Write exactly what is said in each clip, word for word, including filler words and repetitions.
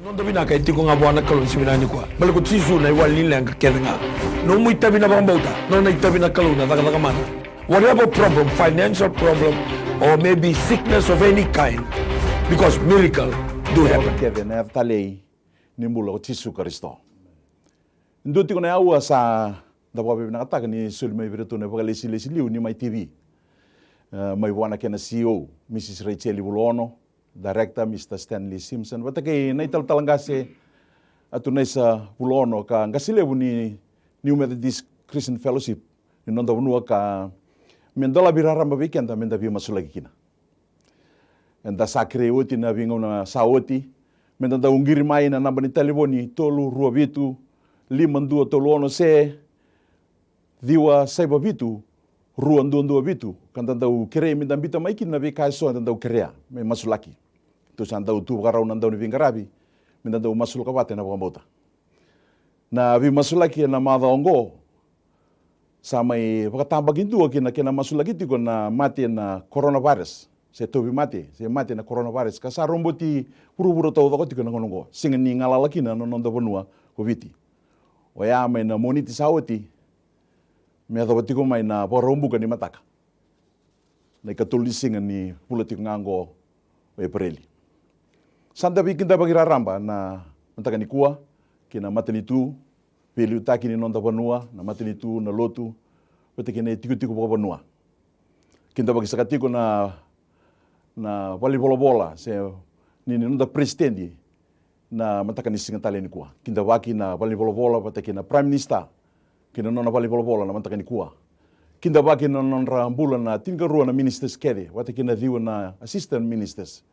Noda vinaka e tiko ga vua na Kalou ni siga vinaka nikua. Baleta ko Jisu na iwali ni leqa kece ga. Nomu itavi na vakabauta, nona itavi na Kalou na cakacaka mana. Whatever problem, financial problem, or maybe sickness of any kind, because miracle do happen. Kece na yaca talei ni bula ko Jisu Karisito. Dua tiko na aua sa da vakavinavinakataka ni soli mai vei iratou na vakalesilesi liu ni Mai T V. E, mai vua na kena C E O, Mrs Rachel Vulaono, Director, Mr Stanley Simpson, vata kei na italatala qase, Atunaisa Vulaono, ka qase levu ni New Methodist Christian Fellowship ni noda vanua, ka me dolavi raraba vei keda me da veimasulaki kina. Eda sa kerei oti na veigauna sa oti me da dau qiri mai na naba ni talevoni tolu rua vitu lima dua tolu ono se ciwa saiva vitu rua dua dua vitu, ka da dau kerei me da biuta mai kina na veika eso eda dau kerea me masulaki. Tou sa dau tu vakarau na dauniveiqaravi me da dau masulaka vata ena vakabauta. Na veimasulaki ena macawa oqo sa mai vakatabakidua ki na kena masulaki tiko na mate na coronavirus, se tauvimate se mate na coronavirus, ka sa roboti vuravura taucoko tiko ena gauna oqo, sega ni galala kina na noda vanua ko Viti. Oya mai na Moniti sa oti me yacova tiko mai na Vakaraubuka ni mataka, na ikatolu ni siga ni vula tiko ga oqo o Epereli. Sa da veikidavaki raraba na mataka nikua ki na matanitu veiliutaki ni noda vanua, na matanitu, na lotu, vata kei na itikotiko vakavanua. Kidavaki saka tiko na, na valenivolavola se ni, ni noda peresitedi na mataka ni siga tale nikua. Kidavaki na valenivolavola vata kei na Prime Minister kei na nona valenivolavola na mataka nikua. Kidavaki na nodra bula na tinikarua na ministers kece vata kei na ciwa na assistant ministers.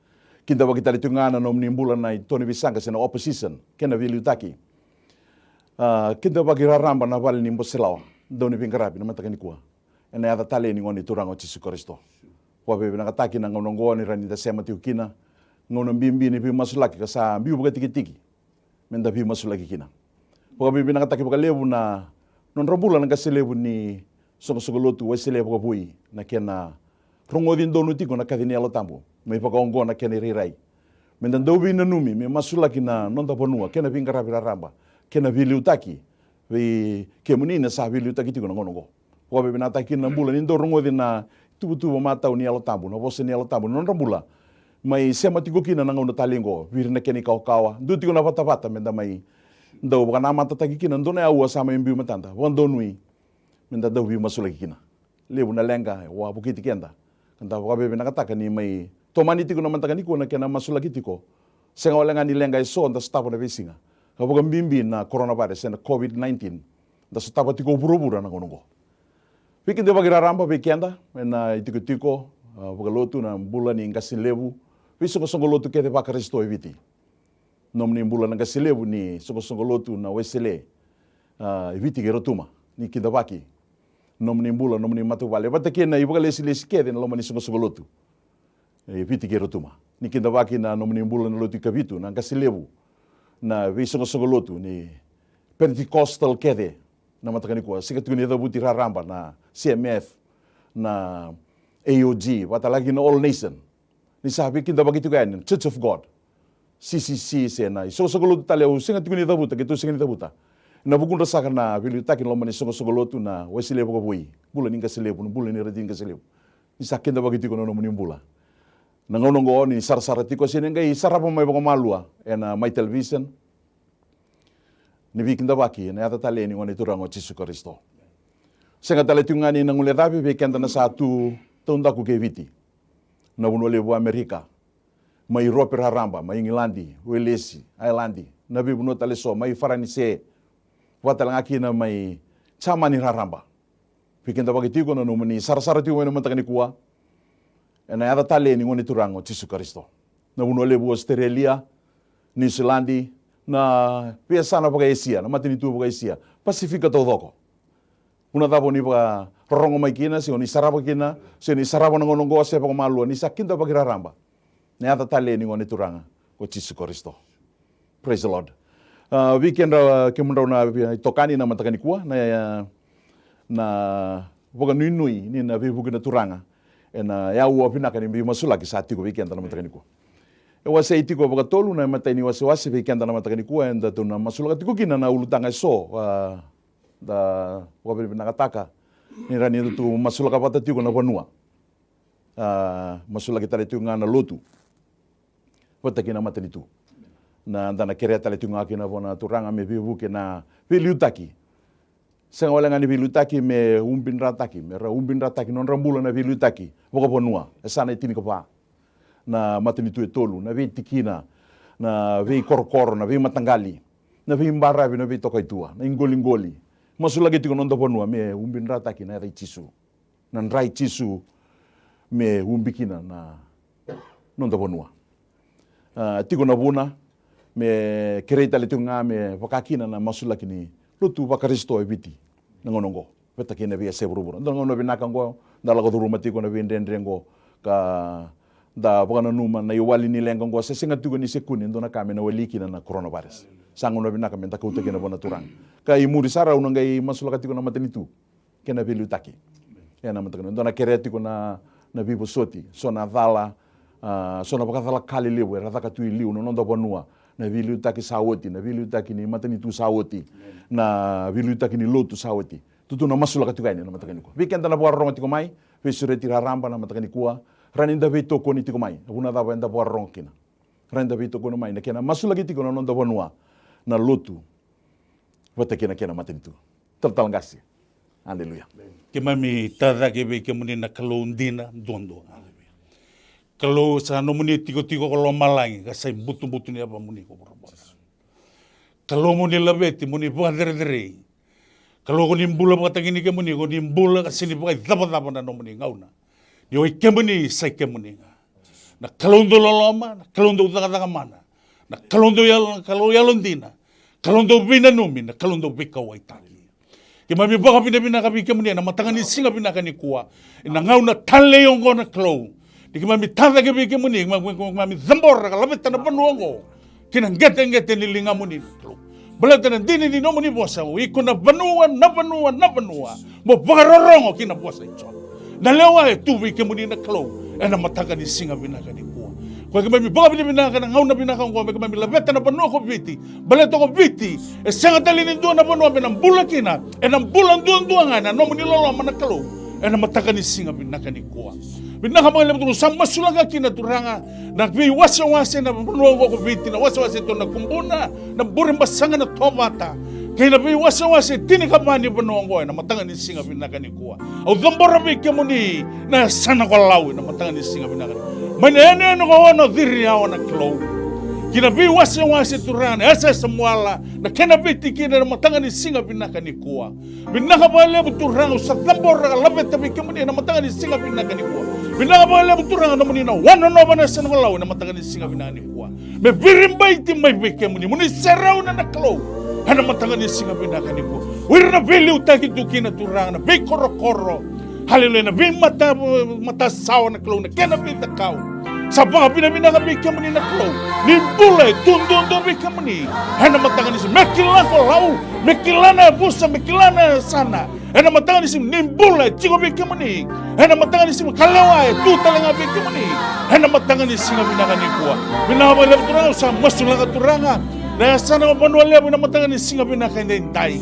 Kidavaki tale tiko ga na nomuni bula na itonisaqasaqa se na opposition kei na veiliutaki. A, kidavaki raraba na vale ni boselawa, dauniveiqaravi na mataka nikua. Ena yaca talei ni Gone Turaga o Jisu Karisito. Vakavinavinakataki na gauna oqo ni rawa ni da sema tiko kina. Gauna bibi ni veimasulaki ka sa biu vakatikitiki me da veimasulaki kina. Vakavinavinakataki vakalevu na nodra bula na qase levu ni soqosoqo lotu Wesele Vakavoui na kena rogoci donu tiko na kaci ni Yalo Tabu. Me vaka oqo na kena irairai me da dau veinanumi me masulaki na noda vanua kei na veiqaravi raraba kei na veiliutaki vei kemuni na sa veiliutaki tiko na gauna oqo. Vakavinavinakataki kina na bula ni dau rogoci na tuvatuva matau ni Yalo Tabu, na vosa ni Yalo Tabu na nodra bula. Mai sema tiko kina na gauna talei oqo vei ira na kena ikawakawa, dua tiko na vatavata me da mai dau vakanamatataki kina dua na aua sa mai biu matada, vakadonui me da dau veimasulaki kina. Levu na leqa e wavokiti keda, ka da vakavinavinakataka ni mai tomani tiko na mataka nikua na kena masulaki tiko. Sega wale ga ni leqa eso da sotava na veisiga, ka vakabibi na coronavirus ena COVID nineteen da sotava tiko vuravura na gauna oqo. Veikidavaki raraba vei keda ena itikotiko, a, vakalotu, na bula ni qase levu, veisoqosoqo lotu kece vaKarisito e Viti. Nomuni bula na qase levu ni soqosoqo lotu na Wesele, a, e Viti kei Rotuma, ni kidavaki. Nomuni bula, nomuni matavuvale vata kei na ivakalesilesi kece na loma ni soqosoqo lotu e Viti kei Rotuma, ni kidavaki na nomuni bula na lotu i Kavitu, na qase levu, na veisoqosoqo lotu ni Pentecostal kece na mataka nikua. Sega tiko ni cavuti raraba na C M F, na A O G, vata laki na All Nation. Ni sa veikidavaki tiko yani na Church of God, C C C, se na isoqosoqo lotu tale au sega tiko ni cavuta, keitou sega ni cavuta. Na vukudra saka na veiliutaki na loma ni soqosoqo lotu na Wesele Vakavoui, bula ni qase levu, na bula ni radini qase levu. Ni sa kidavaki tiko na nomuni bula. Na gauna oqo ni sarasara tiko se ni qai sarava mai vakamalua ena Mai Television, ni veikidavaki ena yaca talei ni Gone Turaga o Jisu Karisito. Sega tale tiko ga ni na guilecavi vei keda na sa tu taudaku kei Viti, na vanua levu Amerika, mai Iurope raraba, mai Igiladi, Welesi, Ailadi, na veivanua tale eso, mai Faranise, vata tale ga kina mai Jamani raraba. Veikidavaki tiko na nomuni sarasara tiko mai na mataka nikua ena yaca talei ni Gone Turaga o Jisu Karisito. Na vanua levu Ositerelia, Niusiladi, na veiyasana vakaEsia, na matanitu vakaEsia, Pasifika taucoko. Vanua cava o ni vakarorogo mai kina, se o ni sarava kina, se o ni sarava na gauna oqo se vakamalua, ni sa kidavaki raraba na yaca talei ni Gone Turaga ko Jisu Karisito. Praise the Lord. A, vei kedra, kemudrau na vei, itokani na mataka nikua, na, na vakanuinui ni na veivuke na Turaga ena aua vinaka ni veimasulaki sa tiko vei keda na mataka nikua. E wasei tiko vakatolu na imatai ni wasewase vei keda na mataka nikua, eda tou na masulaka tiko kina na ulutaga eso, a, da vakavinavinakataka ni rawa ni da tou masulaka vata tiko na vanua. A, masulaki tale tiko ga na lotu vata kei na matanitu. Na da na kerea tale tiko ga kina vua na Turaga me veivuke na veiliutaki. Sega wale ga ni veiliutaki me ubidrataki, me ra ubidrataki nodra bula na veiliutaki vakavanua. E sa na e tinikava na matanitu e tolu, na veitikina, na veikorokoro, na veimataqali, na veibaravi, na veitokaitua, na iqoliqoli. Masulaki tiko na noda vanua me ubidrataki na yaca i Jisu. Na dra i Jisu me ubi kina na noda vanua. A, tiko na vuna me kerei tale tiko ga me vaka kina na masulaki ni lotu vaKarisito e Viti na gauna oqo, vata kei na veiyasai vuravura. Dua na gauna vinaka oqo, da lako curuma tiko na veidredre oqo, ka da vakananuma na iwali ni leqa oqo, se sega tiko ni se kune e dua na ka me na wali kina na coronavirus. Sa gauna vinaka me da kauta kina vua na Turaga. Ka i muri sara au na qai masulaka tiko na matanitu kei na veiliutaki. E na mataka nikua, dua na kerea tiko na, na veivosoti, so na cala, a, so na vakacalaka lelevu era caka tu i liu na noda vanua, na veiliutaki sa oti, na veiliutaki ni matanitu sa oti, na veiliutaki ni lotu sa oti. Tou tou na masulaka tiko yani na mataka nikua. Vei keda na vakarorogo tiko mai, veisureti raraba na mataka nikua, rawa ni da veitokoni tiko mai. Na vuna cava eda vakarorogo kina? Rawa ni da veitokoni mai na kena masulaki tiko na noda vanua, na lotu, vata kei na kena matanitu. Talatala qase. Aleluya. Keimami tacake vei kemuni na Kalou dina duadua ga. Kalou sa nomuni tikotiko ko lomalagi, ka sa ibutubutu ni yavamuni ko vuravura. Kalou mo ni laveti, mo ni vakacerecerei. Kalou ko ni bula vakataki ni kemuni, ko ni bula ka sega ni vakaicavacava na nomuni gauna. Ni o i kemuni, sa i kemuni ga. Na Kalou dau loloma, na Kalou dau cakacaka mana, na Kalou dau yalo, na Kalou yalodina, Kalou dau veinanumi, na Kalou dau veikauwaitaki. Keimami vakavinavinaka vei kemuni ena mataka ni siga vinaka nikua. Ena gauna talei oqo na Kalou. Ni keimami tacake vei kemuni, keimami, keimami cabora ka laveta na vanua oqo. Ki na qeteqete ni ligamuni na Kalou. Baleta na dina ni nomuni vosa, o iko na vanua, na vanua, na vanua. Mo vakarorogo ki na vosa i Jiova. Na lewa e tu vei kemuni na Kalou. Ena mataka ni siga vinaka nikua. Koya keimami vakavinavinaka na gauna vinaka oqo, me keimami laveta na vanua ko Viti. Baleta ko Viti, e sega tale ni dua na vanua me na bula kina. Ena bula duadua ga ena nomuni loloma na Kalou. Ena mataka ni siga vinaka nikua. Vinaka vakalevu Turaga, sa masulaka kina Turaga na veiwasewase na vanua oqo ko Viti, na wasewase tu na Kubuna, na Burebasaga, na Tovata, kei na veiwasewase tinikava ni vanua oqo ena mataka ni siga vinaka nikua. Au cabora vei kemuni na yasana ko Lau ena mataka ni siga vinaka nikua. Mai na yanuyanu ko Ono, Cirihawa na Kalou, ki na veiwasewase Turaga na Yasa, Yasa Muala, na kena veitikina ena mataka ni siga vinaka nikua. Vinaka vakalevu Turaga, au sa cabora ka laveta vei kemuni ena mataka ni siga vinaka nikua. Vinaka vakalevu Turaga nomuni na wanonova na yasana ko Lau ena mataka ni siga vinaka nikua. Me viribaiti mai vei kemuni, mo ni serauna na Kalou ena mataka ni siga vinaka nikua. O ira na veiliutaki tu kina Turaga, na veikorokoro, aleluya, na veimata, matasawa na Kalou, na kena veicakau. Sa vakavinavinaka vei kemuni na Kalou ni bula e tu duadua vei kemuni ena mataka ni siga. Me kila ko Lau, me kila na yavusa, me kila na yasana. Ena mataka ni siga ni bula e tiko vei kemuni. Ena mataka ni siga ka lewa e tu tale ga vei kemuni. Ena mataka ni siga vinaka nikua. Vinaka vakalevu Turaga, au sa masulaka Turaga na yasana ko Vanua Levu ena mataka ni siga vinaka edaidai.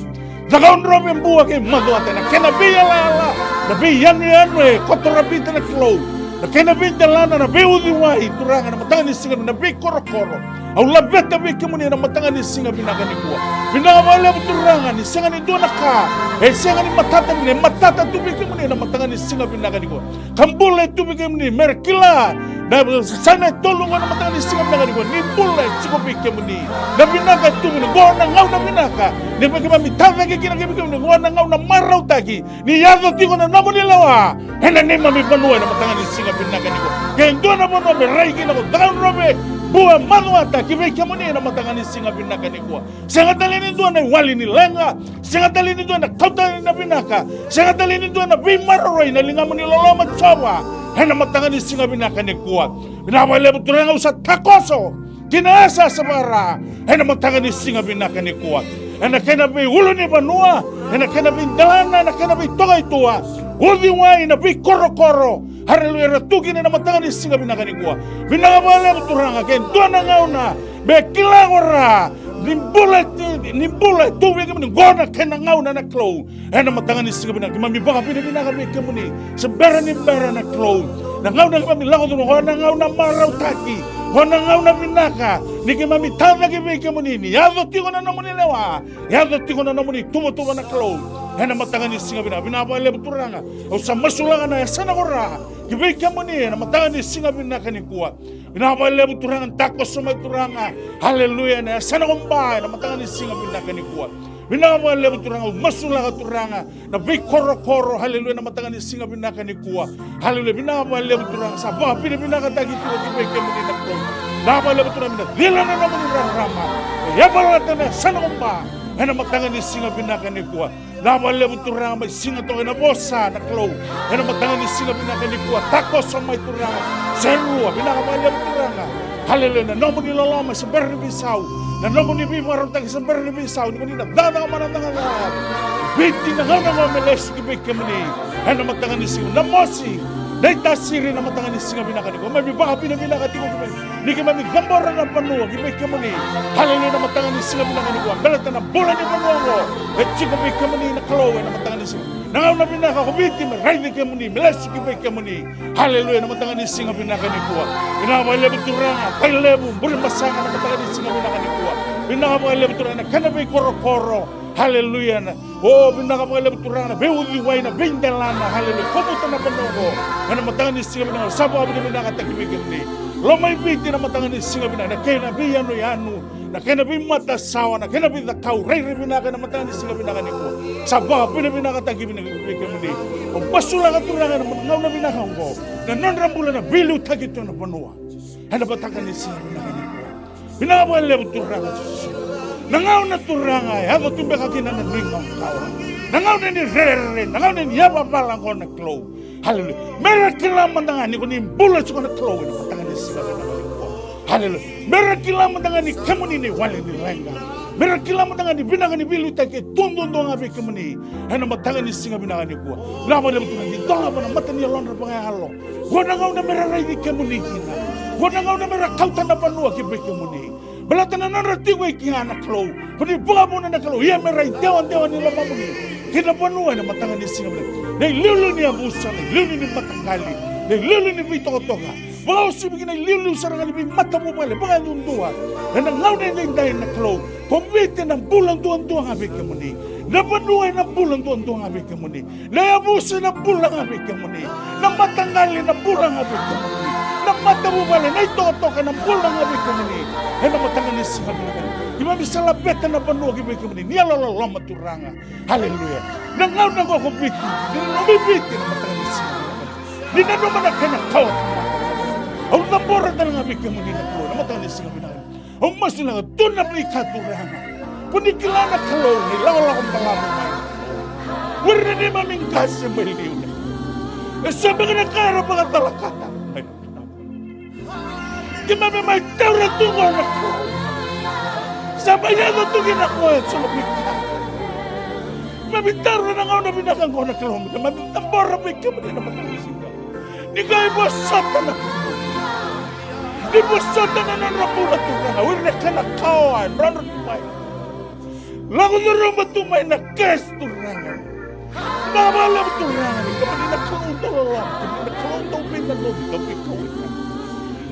Cakaudrove, Bua kei Macuata, na kena veiyalayala, na veiyanuyanu e koto ravita na Kalou. Na kena veidelana, na veiuciwai Turaga, na mataka ni siga, na veikorokoro. Au laveta vei kemuni ena mataka ni siga vinaka nikua. Vinaka vakalevu Turaga, ni sega ni dua na ka e sega ni matata, ni matata tu vei kemuni ena mataka ni siga vinaka nikua. Ka bula e tu vei kemuni, me ra kila na yasana e tolu oqo ena mataka ni siga vinaka nikua, ni bula e tiko vei kemuni. Na vinaka e tu vei kemuni, oqo na gauna vinaka. Ni vei keimami tacake kina kei vei kemuni, oqo na gauna marautaki. Ni yaco tiko na nomuni lewa ena neimami vanua ena mataka ni siga vinaka nikua. Ke dua na vanua me rai kina ko Cakaudrove, Bua, Macuata ki vei kemuni ena mataka ni siga vinaka nikua. Sega tale ni dua na iwali ni leqa, sega tale ni dua na kauta na vinaka, sega tale ni dua na veimaroroi na ligamuni loloma Jiova ena mataka ni siga vinaka nikua. Vinaka vakalevu Turaga, au sa takoso ki na yasayasa vaka-Ra ena mataka ni siga vinaka nikua. Ena kena veiulunivanua, ena kena veidelana, ena kena veitokaitua, uciwai, na veikorokoro, Haleluya, era tu kina ena mataka ni siga vinaka nikua. Vinaka vakalevu Turaga, ke dua na gauna me kila ko ra ni bula, ni, ni bula e tu vei kemuni, qo na kena gauna na Kalou. Ena mataka ni siga vinaka keimami vakavinavinaka vei kemuni. Se bera ni bera na Kalou, na gauna keimami lako curuma, qo na gauna marautaki, qo na gauna vinaka ni keimami tacake vei kemuni, ni yaco tiko na nomuni lewa, yaco tiko na nomuni tuvatuva na Kalou. Ena mataka ni siga vinaka, vinaka vakalevu Turaga. Au sa masulaka na yasana ko ra ki vei kemuni ena mataka ni siga vinaka nikua. Vinaka vakalevu Turaga, takoso mai Turaga. Haleluya, na yasana ko Ba ena mataka ni siga vinaka nikua. Vinaka vakalevu Turaga, au masulaka Turaga na veikorokoro, haleluya, na mataka ni siga vinaka nikua. Haleluya, vinaka vakalevu Turaga, sa vakavinavinakataki tiko ki vei kemuni na Kalou. Vinaka vakalevu Turaga, me na cila na nomuni rarama, me yavalata na yasana ko Ba ena mataka ni siga vinaka nikua. Vinaka vakalevu Turaga, mai siga toka ena vosa na Kalou ena mataka ni siga vinaka nikua. Takoso mai Turaga, serua. Vinaka vakalevu Turaga. Haleluya, na nomuni loloma se bera ni veisau, na nomuni veivakarautaki se bera ni veisau, ni ko ni na cakacaka mana cakacaka. Viti na gauna qo me lesu ki vei kemuni ena mataka ni siga. Na mosi, na itasiri na mataka ni siga vinaka nikua. Keimami vakavinavinaka tiko ki vei, ni keimami cabora na vanua ki vei kemuni. Haleluya, na mataka ni siga vinaka nikua. Baleta na bula ni vanua qo e tiko vei kemuni na Kalou ena mataka ni siga. Na gauna vinaka ko Viti me raici kemuni, me lesu ki vei kemuni. Haleluya, na mataka ni siga vinaka nikua. Vinaka vakalevu Turaga, Tailevu, Burebasaga, na mataka ni siga vinaka nikua. Vinaka vakalevu Turaga, na kena veikorokoro. Haleluya, na, o, vinaka vakalevu Turaga, na veiuciwai, na veidelana. Haleluya, kovuta na vanua qo ena mataka ni siga vinaka, sa vakavinavinakataki vei kemuni. Lomaiviti na mataka ni siga vinaka, na kena veiyanuyanu, na kena veimatasawa, na kena veicakau, rairai vinaka ena mataka ni siga vinaka nikua. Sa vakavinavinakataki vinaka vei kemuni. Au masulaka Turaga ena gauna vinaka oqo, na nodra bula na veiliutaki tu ena vanua ena mataka ni siga vinaka nikua. Vinaka vakalevu Turaga Jisu. Na gauna Turaga e yaco tu beka kina na nuiqawaqawa, na gauna ni rere, na gauna ni yavavala oqo na Kalou. Haleluya. Mera kila mada ga ni ko ni bula tiko na Kalou ena mataka ni siga vinaka nikua. Haleluya. Mera kila mada ga ni kemuni na iwali ni leqa. Mera kila mada ga ni vinaka ni veiliutaki e tu duadua ga vei kemuni ena mataka ni siga vinaka nikua. Vinaka vakalevu Turaga, ni dolava na mata ni yalodra vakayalo. Qo na gauna mera raici kemuni kina. Qo na gauna mera kauta na vanua ki vei kemuni. Baleta na nodra tiko e kea na Kalou, ko ni vakavuna na Kalou, ia me ra idewadewa ni lomamuni ki na vanua ena mataka ni siga vinaka. Na iliuliu ni yavusa, na iliuliu ni mataqali, na iliuliu ni veitokatoka, vakauasivi ki na iliuliu sara ga ni veimatavuvale vakayadudua. Ena gauna edaidai na Kalou, ko Viti ena bula duadua ga vei kemuni, na vanua ena bula duadua ga vei kemuni. Na yavusa ena bula ga vei kemuni. Na mataqali ena bula ga vei kemuni. Na matavuvale, na itokatoka ena bula ga vei kemuni. Ena mataka ni siga vinaka, keimami sa laveta na vanua ki vei kemuni. Ni yalololoma Turaga. Haleluya. Na gauna qo ko Viti, ni na nomi Viti ena mataka ni siga vinaka, ni nanuma na kena kawa. Au cabora tale ga vei kemuni na Kalou ena mataka ni siga vinaka. Au masulaka tu na veika Turaga. Ko ni kila na Kalou ni lakolako balavu mai. O ira na neimami qase mai liu na. E so beka na ka era vakacalakata mai. Keimami mai taura tu qo na Kalou. Sa mai yaco tu kina qo e so na veika. Keimami taura na gauna vinaka qo na Kalou. Keimami cabora vei kemuni na mataka ni siga. Ni qai vosota na Ni vosota na nodra bula Turaga, o ira na kena kawa e drodro tu mai. Lako curuma tu mai na kesi Turaga. Na vakalevu Turaga, ni kemuni na Kalou dau loloma, kemuni na Kalou dau veigadovi, dau veikauaitaki.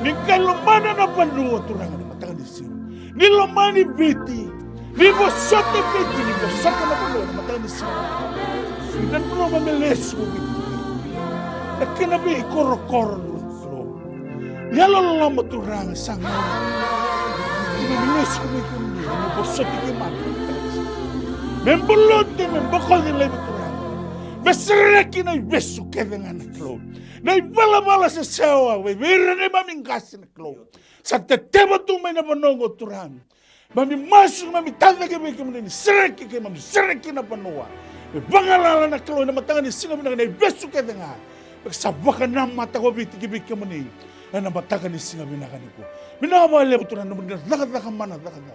Ni qai lomana na vanua Turaga, ni mataka ni siga. Ni lomani Viti, ni vosota Viti, ni vosota na vanua, ni mataka ni siga. Ni nanuma me lesu o Viti. Na kena veikorokoro Turaga. Yalololoma Turaga sa gauna. Ni me lesu vei kemuni, ni vosota keimami. Me buluti, me bokoci laivi Turaga. Me sereki na ivesu kece ga na Kalou. Na ivalavala se sewa, vei ira neimami qase na Kalou. Sa teteva tu mai na vanua oqo Turaga. Mami masu, mami tacake vei kemuni ni sereki keimami, sereki na vanua. Me vagalala na Kalou ena mataka ni siga vinaka na ivesu kece ga. Me sa vakanamata ko Viti ki vei kemuni ena mataka ni siga vinaka nikua. Vinaka vakalevu Turaga na nomuni cakacaka mana cakacaka.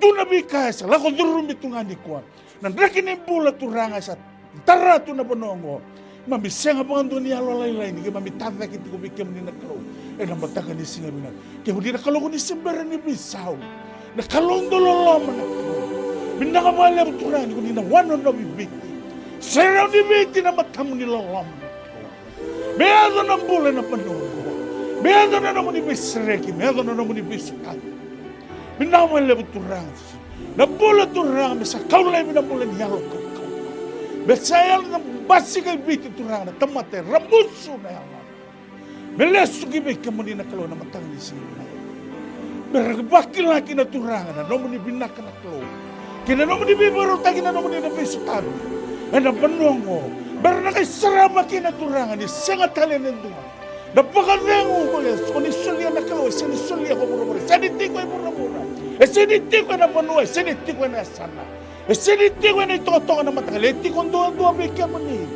Tu na veika e sa lako curumi tu ga nikua. Na draki ni bula Turaga e sa tara tu na vanua oqo. Mami sega vakadua ni yalolailai ni keimami tacake tiko vei kemuni na Kalou ena mataka ni siga vinaka. Kemuni na Kalou ko ni se bera ni veisau, na Kalou dau loloma na Kalou. Vinaka vakalevu Turaga ni ko ni na wanonovi Viti. Serau ni Viti na matamu ni loloma na Kalou. Me yaco na bula ena vanua oqo. Me yaco na nomuni veisereki, me yaco na nomuni veisotavi. Vinaka vakalevu Turaga. Na bula Turaga me sa kau laivi na bula ni yalo kaukauwa. Me sa yalo na basika i Viti Turaga na tamata e ramusu na yalo. Me lesu ki vei kemuni na Kalou ena mataka ni siga vinaka. Me ra vakila kina Turaga na nomuni vinaka na Kalou kei na nomuni veivakarautaki, na nomuni na veisotavi ena vanua oqo. Me ra na qai sarava kina Turaga ni sega tale ena dua na vakacegu ko ni solia na Kalou, e sega ni solia ko vuravura, e sega ni tiko e vuravura, e sega ni tiko ena vanua, e sega ni tiko ena yasana, e sega ni tiko ena itokatoka na mataqali, e tiko duadua vei kemuni.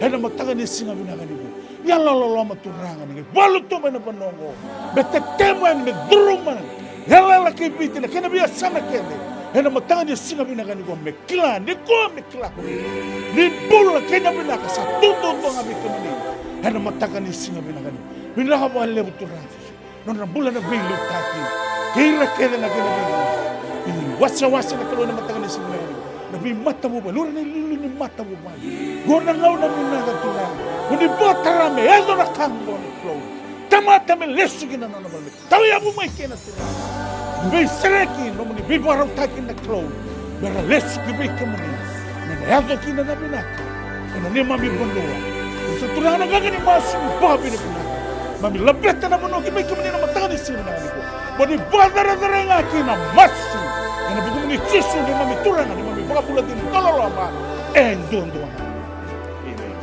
Ena mataka ni siga vinaka ni ko ni yalololoma Turaga ni qai valuta mai na vanua oqo. Me tetemu yani, me curuma na yalayala kei Viti, na kena veiyasana kece. Ena mataka ni siga vinaka ni ko me kila, ni ko me kila ko ni bula kei na vinaka sa tu duadua ga vei kemuni. Ena mataka ni siga vinaka ni, vinaka vakalevu Turaga. Nodra bula na veiliutaki kei ira kece na kena vei, i wasewase na Kalou ena mataka ni siga vinaka ni, na veimatavuvale, ura na iliuliu ni matavuvale. Qo na gauna vinaka Turaga, mo ni vakatara me yaco na ka oqo na Kalou. Tamata me lesu ki na nona vale, me tauyavu mai kina Turaga. Veisereki, nomuni veivakarautaki na Kalou, me ra lesu ki vei kemuni. Me na yaco kina na vinaka ena neimami vanua. Sa Turaga na qaqa ni masu ni vakavinavinaka. Mami laveta na vanua ki vei kemuni na mataka ni siga vinaka ni ko. Mo ni vakacaracarai ga kina masu. Ena vukumuni Jisu neimami Turaga, neimami vakabula dina, loloma e duadua ga. Emeni.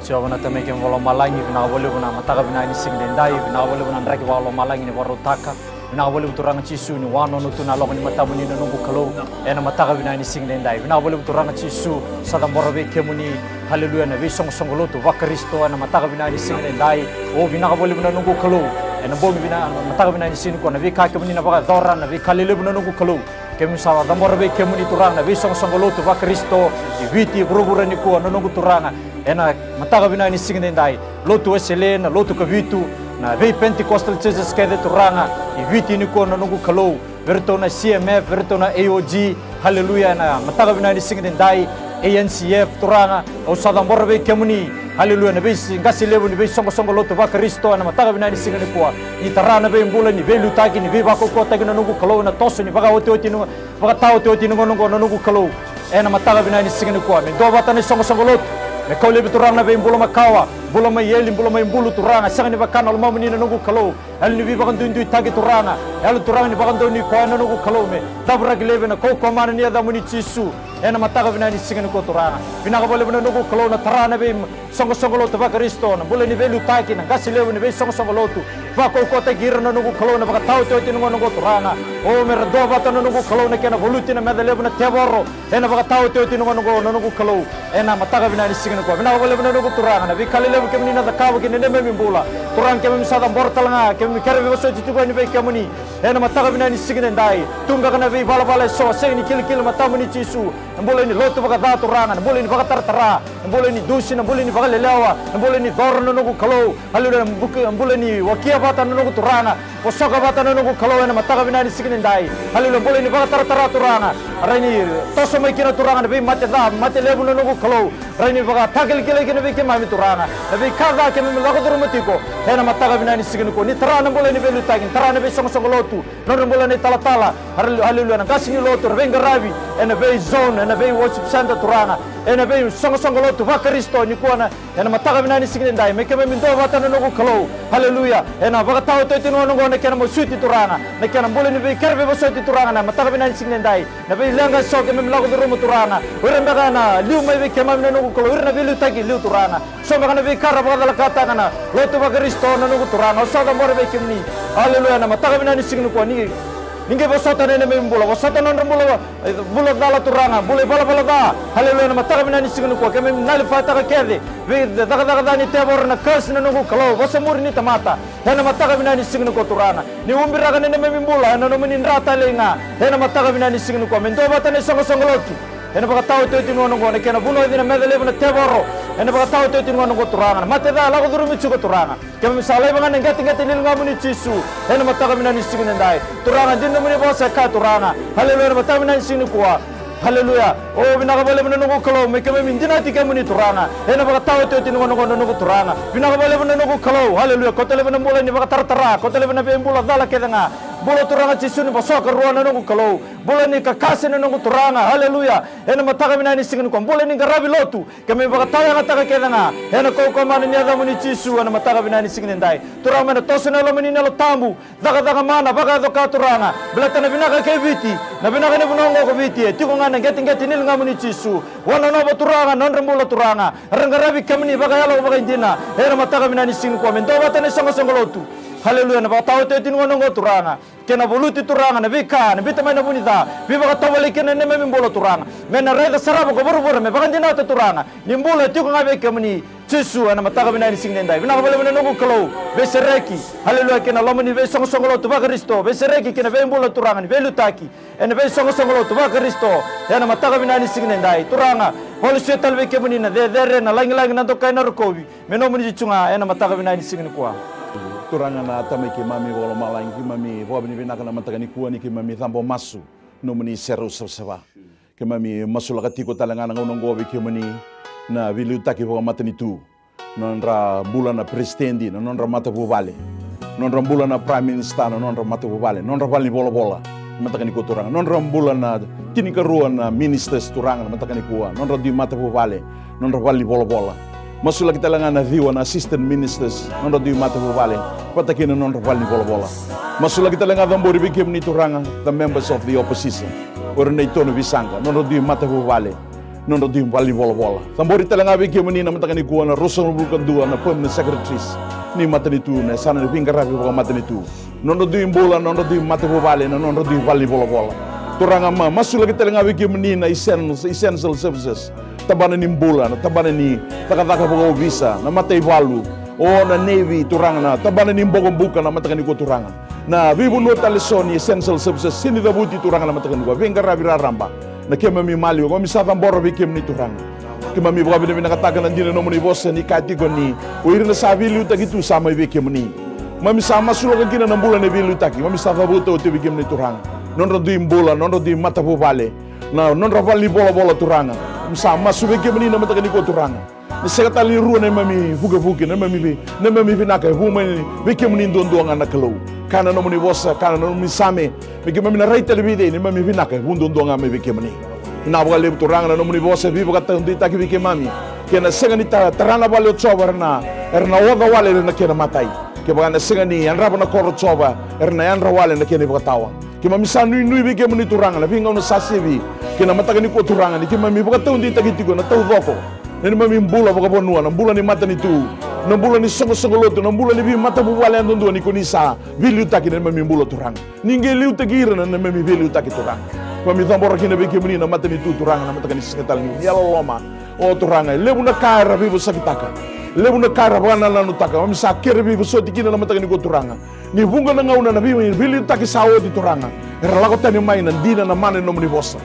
Jiova na Tamai keimami vakalomalagi, vinaka vakalevu na mataka vinaka ni siga edaidai, vinaka vakalevu na draki vakalomalagi ni vakarautaka. Vinaka vakalevu Turaga Jisu ni wanono tu na yaloka ni matamuni na noqu Kalou. Ena mataka vinaka ni siga edaidai, vinaka vakalevu Turaga Jisu, sa cabora vei kemuni, haleluya, na veisoqosoqo lotu vaKarisito ena mataka vinaka ni siga edaidai. O, vinaka vakalevu na noqu Kalou. Ena bogi vinaka, mataka vinaka ni siga nikua, na veika kemuni na vakayacora, na veika lelevu na noqu Kalou. Keimami sa cabora vei kemuni Turaga na veisoqosoqo lotu vaKarisito i Viti, vuravura nikua na noqu Turaga. Ena mataka vinaka ni siga edaidai, Lotu Wesele, na Lotu Kavitu, na vei Pentecostal churches kece Turaga i Viti nikua na noqu Kalou. Vei iratou na C M F, vei iratou na A O G, haleluya, ena mataka vinaka ni siga edaidai, A N C F Turaga. Au sa cabora vei kemuni, haleluya, na veiqase levu ni veisoqosoqo lotu vaKarisito ena mataka vinaka ni siga nikua. Ni tara na veibula, ni veiliutaki, ni veivakaukauwataki na noqu Kalou ena toso ni vakaotioti, ni vakataotioti ni gauna oqo na noqu Kalou. Ena mataka vinaka ni siga nikua, me duavata na isoqosoqo lotu. Me kau laivi Turaga na veibula makawa, bula mai eli, bula mai bulu Turaga, sega ni vaka na lomamuni na noqu Kalou. Yalo ni veivakaduiduitaki Turaga, yalo Turaga ni vakadonui koya na noqu Kalou, me cavuti laivi ena kaukaua mana ni yacamuni Jisu. Ena mataka vinaka ni siga nikua Turaga, vinaka vakalevu na noqu Kalou na tara na vei soqosoqo lotu vaKarisito, na bula ni veiliutaki, na qase levu ni veisoqosoqo lotu. Vakaukauwataki ira na noqu Kalou ena vakataotioti ni gauna oqo Turaga. O, me ra duavata na noqu Kalou na kena valuti na meca levu na tevoro ena vakataotioti ni gauna oqo na noqu Kalou. Ena mataka vinaka ni siga nikua, vinaka vakalevu na noqu Turaga na veika lelevu kemuni na cakava ki na neimami bula. Turaga keimami sa cabora tale ga, keimami kere veivosoti tiko yani vei kemuni. Ena mataka vinaka ni siga edaidai, tu beka na veivalavala eso sega ni kilikili matamuni Jisu. Na bula ni lotu vakaca Turaga, na bula ni vakataratara, na bula ni dusi, na bula ni vakalelewa, na bula ni coro na noqu Kalou. Haleluya, na buki, na bula ni wakia vata na noqu Turaga. Vosoka vata na noqu Kalou ena mataka vinaka ni siga edaidai. Haleluya, bula ni vakataratara Turaga. Rai ni toso mai kina Turaga na veimate ca, mate levu na noqu Kalou. Rai ni vakatakilakila kina vei keimami Turaga na veika ca keimami lako curuma tiko. Ena mataka vinaka ni siga nikua, ni tara na bula ni veiliutaki, ni tara na veisoqosoqo lotu. Nodra bula na italatala, haleluya, na qase ni lotu, ra veiqaravi ena vei zone, ena vei worship center Turaga, ena veisoqosoqo lotu vaKarisito nikua na, ena mataka vinaka ni siga edaidai, me keimami duavata na noqu Kalou. Haleluya. Ena vakataotioti ni gauna oqo na kena masuti Turaga, na kena bula ni veikere veivosoti Turaga, na mataka vinaka ni siga edaidai, na veileqa eso keimami lako curuma Turaga. O ira beka na liu mai vei keimami na noqu Kalou, ira na veiliutaki liu Turaga. So beka na veika ra vakacalakataka na lotu vaKarisito na noqu Turaga, au sa cabora vei kemuni. Haleluya, na mataka vinaka ni siga nikua, ni, ni qai vosota na neimami bula, vosota na nodra bula, bula cala Turaga, bula ivalavala ca. Haleluya, na mataka vinaka ni siga nikua, keimami nullifietaka kece veicakacaka ca ni tevoro, na curse na noqu Kalou, vosa muri ni tamata. Ena mataka vinaka ni siga nikua Turaga, ni ubiraka na neimami bula ena nomuni dra talei ga. Ena mataka vinaka ni siga nikua, me duavata na isoqosoqo lotu. Ena vakataotioti ni gauna oqo na kena vunauci na meca levu na tevoro. Ena vakataotioti ni gauna oqo Turaga, na mate ca e lako curumi tiko Turaga. Keimami sa laiva ga na qeteqete ni ligamuni Jisu ena mataka vinaka ni siga nidai. Turaga, dina nomuni vosa e kaya Turaga, haleluya, ena mataka vinaka ni siga nikua. Haleluya. O, vinaka vakalevu na noqu Kalou me keimami dinati kemuni Turaga ena vakataotioti ni gauna oqo na noqu Turaga. Vinaka vakalevu na noqu Kalou, haleluya. Kauta laivi na bula ni vakataratara, kauta laivi na veibula cala kece ga. Bula Turaga Jisu ni vosoka rua na noqu Kalou. Bula ni kakase na noqu Turaga, haleluya. Ena mataka vinaka ni siga nikua, bula ni qaravi lotu. Keimami vakatawayagataka kece ga ena kaukauwa mana ni yacamuni Jisu ena mataka vinaka ni siga nidai. Turaga, mai na toso ni lomani na Yalo Tabu. Cakacaka mana vakayaco ka Turaga. Baleta na vinaka kei Viti, na vinaka ni vanua oqo ko Viti, e tiko ga na qeteqete ni ligamuni Jisu. Wanonova Turaga na nodra bula Turaga. Ra qaravi kemuni vakayalo vakaidina ena mataka vinaka ni siga nikua. Me duavata na isoqosoqo lotu, haleluya, na vakataotioti ni gauna oqo Turaga. Kei na valuti Turaga na veika na biuta mai na vu ni ca, veivakatovolei kina na neimami bula Turaga. Me na raica sara vakavuravura me vakadinata Turaga ni bula e tiko ga vei kemuni Jisu ena mataka vinaka ni siga nidai. Vinaka vakalevu na noqu Kalou. Veisereki, haleluya, kei na loma ni veisoqosoqo lotu vaKarisito. Veisereki kei na veibula Turaga ni veiliutaki ena veisoqosoqo lotu vaKarisito ena mataka vinaka ni siga nidai. Turaga, vakalesuya tale vei kemuni na cecere, na lagilagi, na dokai, na rokovi. Me nomuni tu ga ena mataka vinaka ni siga nikua. Turaga na Tamai keimami vakalomalagi, keimami vakavinavinaka na mataka nikua ni keimami cabo masu nomuni serau savasava. Keimami masulaka tiko tale ga na gauna oqo vei kemuni na veiliutaki vakamatanitu, na nodra bula na peresitedi, na nodra matavuvale, na nodra bula na prime minister, na nodra matavuvale, na nodra valenivolavola na mataka nikua Turaga, na nodra bula na tinikarua na ministers Turaga na mataka nikua, na nodra dui matavuvale, na nodra valenivolavola. Masulaki tale ga na ciwa na assistant ministers, na nodra dui matavuvale, vata kei na nodra valenivolavola. Masulaki tale ga, cabori vei kemuni Turaga the members of the opposition, o ira na itono visaqa, na nodra dui matavuvale, na nodra dui valenivolavola. Cabori tale ga vei kemuni na mataka nikua na ruasagavulu ka dua na permanent secretaries ni matanitu, na yasana ni veiqaravi vakamatanitu, na nodra dui bula, na nodra dui matavuvale, na nodra dui valenivolavola. Turaga, ma masulaki tale ga vei kemuni na essential, essential services, tabana ni bula, na tabana ni cakacaka vakaovisa, na mataivalu, o na navy Turaga, na tabana ni bokobuka na mataka nikua Turaga. Na veivanua tale so ni essential services sega ni cavuti Turaga na mataka nikua, veiqaravi raraba, na keimami maliwa, keimami sa cabora vei kemuni Turaga. Keimami vakavinavinakataka na dina ni nomuni vosa ni kaya tiko ni o ira na sa veiliutaki tu sa mai vei kemuni. Keimami sa masulaka kina na bula ni veiliutaki, keimami sa cavuta oti vei kemuni Turaga. Nodra dui bula, nodra dui matavuvale, na nodra valenivolavola Turaga. Keimami sa masu vei kemuni na mataka nikua Turaga. Na sega tale ni rua na neimami vukevuke, na neimami vi-, na neimami vinaka e vu mai vei kemuni duadua ga na Kalou. Kaya na nomuni vosa, kaya na nomuni Same, me keimami na rai tale vei cei, na neimami vinaka e vu duadua ga mai vei kemuni. Vinaka vakalevu Turaga na nomuni vosa e veivakataudeitaki vei keimami. Ke na sega ni ta-, tara na vale o Jiova, era na, era na oca wale ena kena matai. Kevaka na sega ni yadrava na koro o Jiova, era na yadra wale ena kena ivakatawa. Keimami sa nuinui vei kemuni Turaga na veigauna sa sivi, kei na mataka nikua Turaga, ni keimami vakataudeitaki tiko na taucoko na neimami bula vakavanua, na bula ni matanitu, na bula ni soqosoqo lotu, na bula ni veimatavuvale yadudua, ni ko ni sa veiliutaki na neimami bula Turaga. Ni qai liutaki ira na neimami veiliutaki Turaga. Keimami cabora kina vei kemuni na matanitu Turaga na mataka ni siga tale ni yalololoma. O Turaga, e levu na ka era veivosakitaka, levu na ka era vakanananutaka. Keimami sa kere veivosoti kina na mataka nikua Turaga, ni vuqa na gauna na vei-, veiliutaki sa oti Turaga, era lako tani mai na dina, na mana ni nomuni vosa.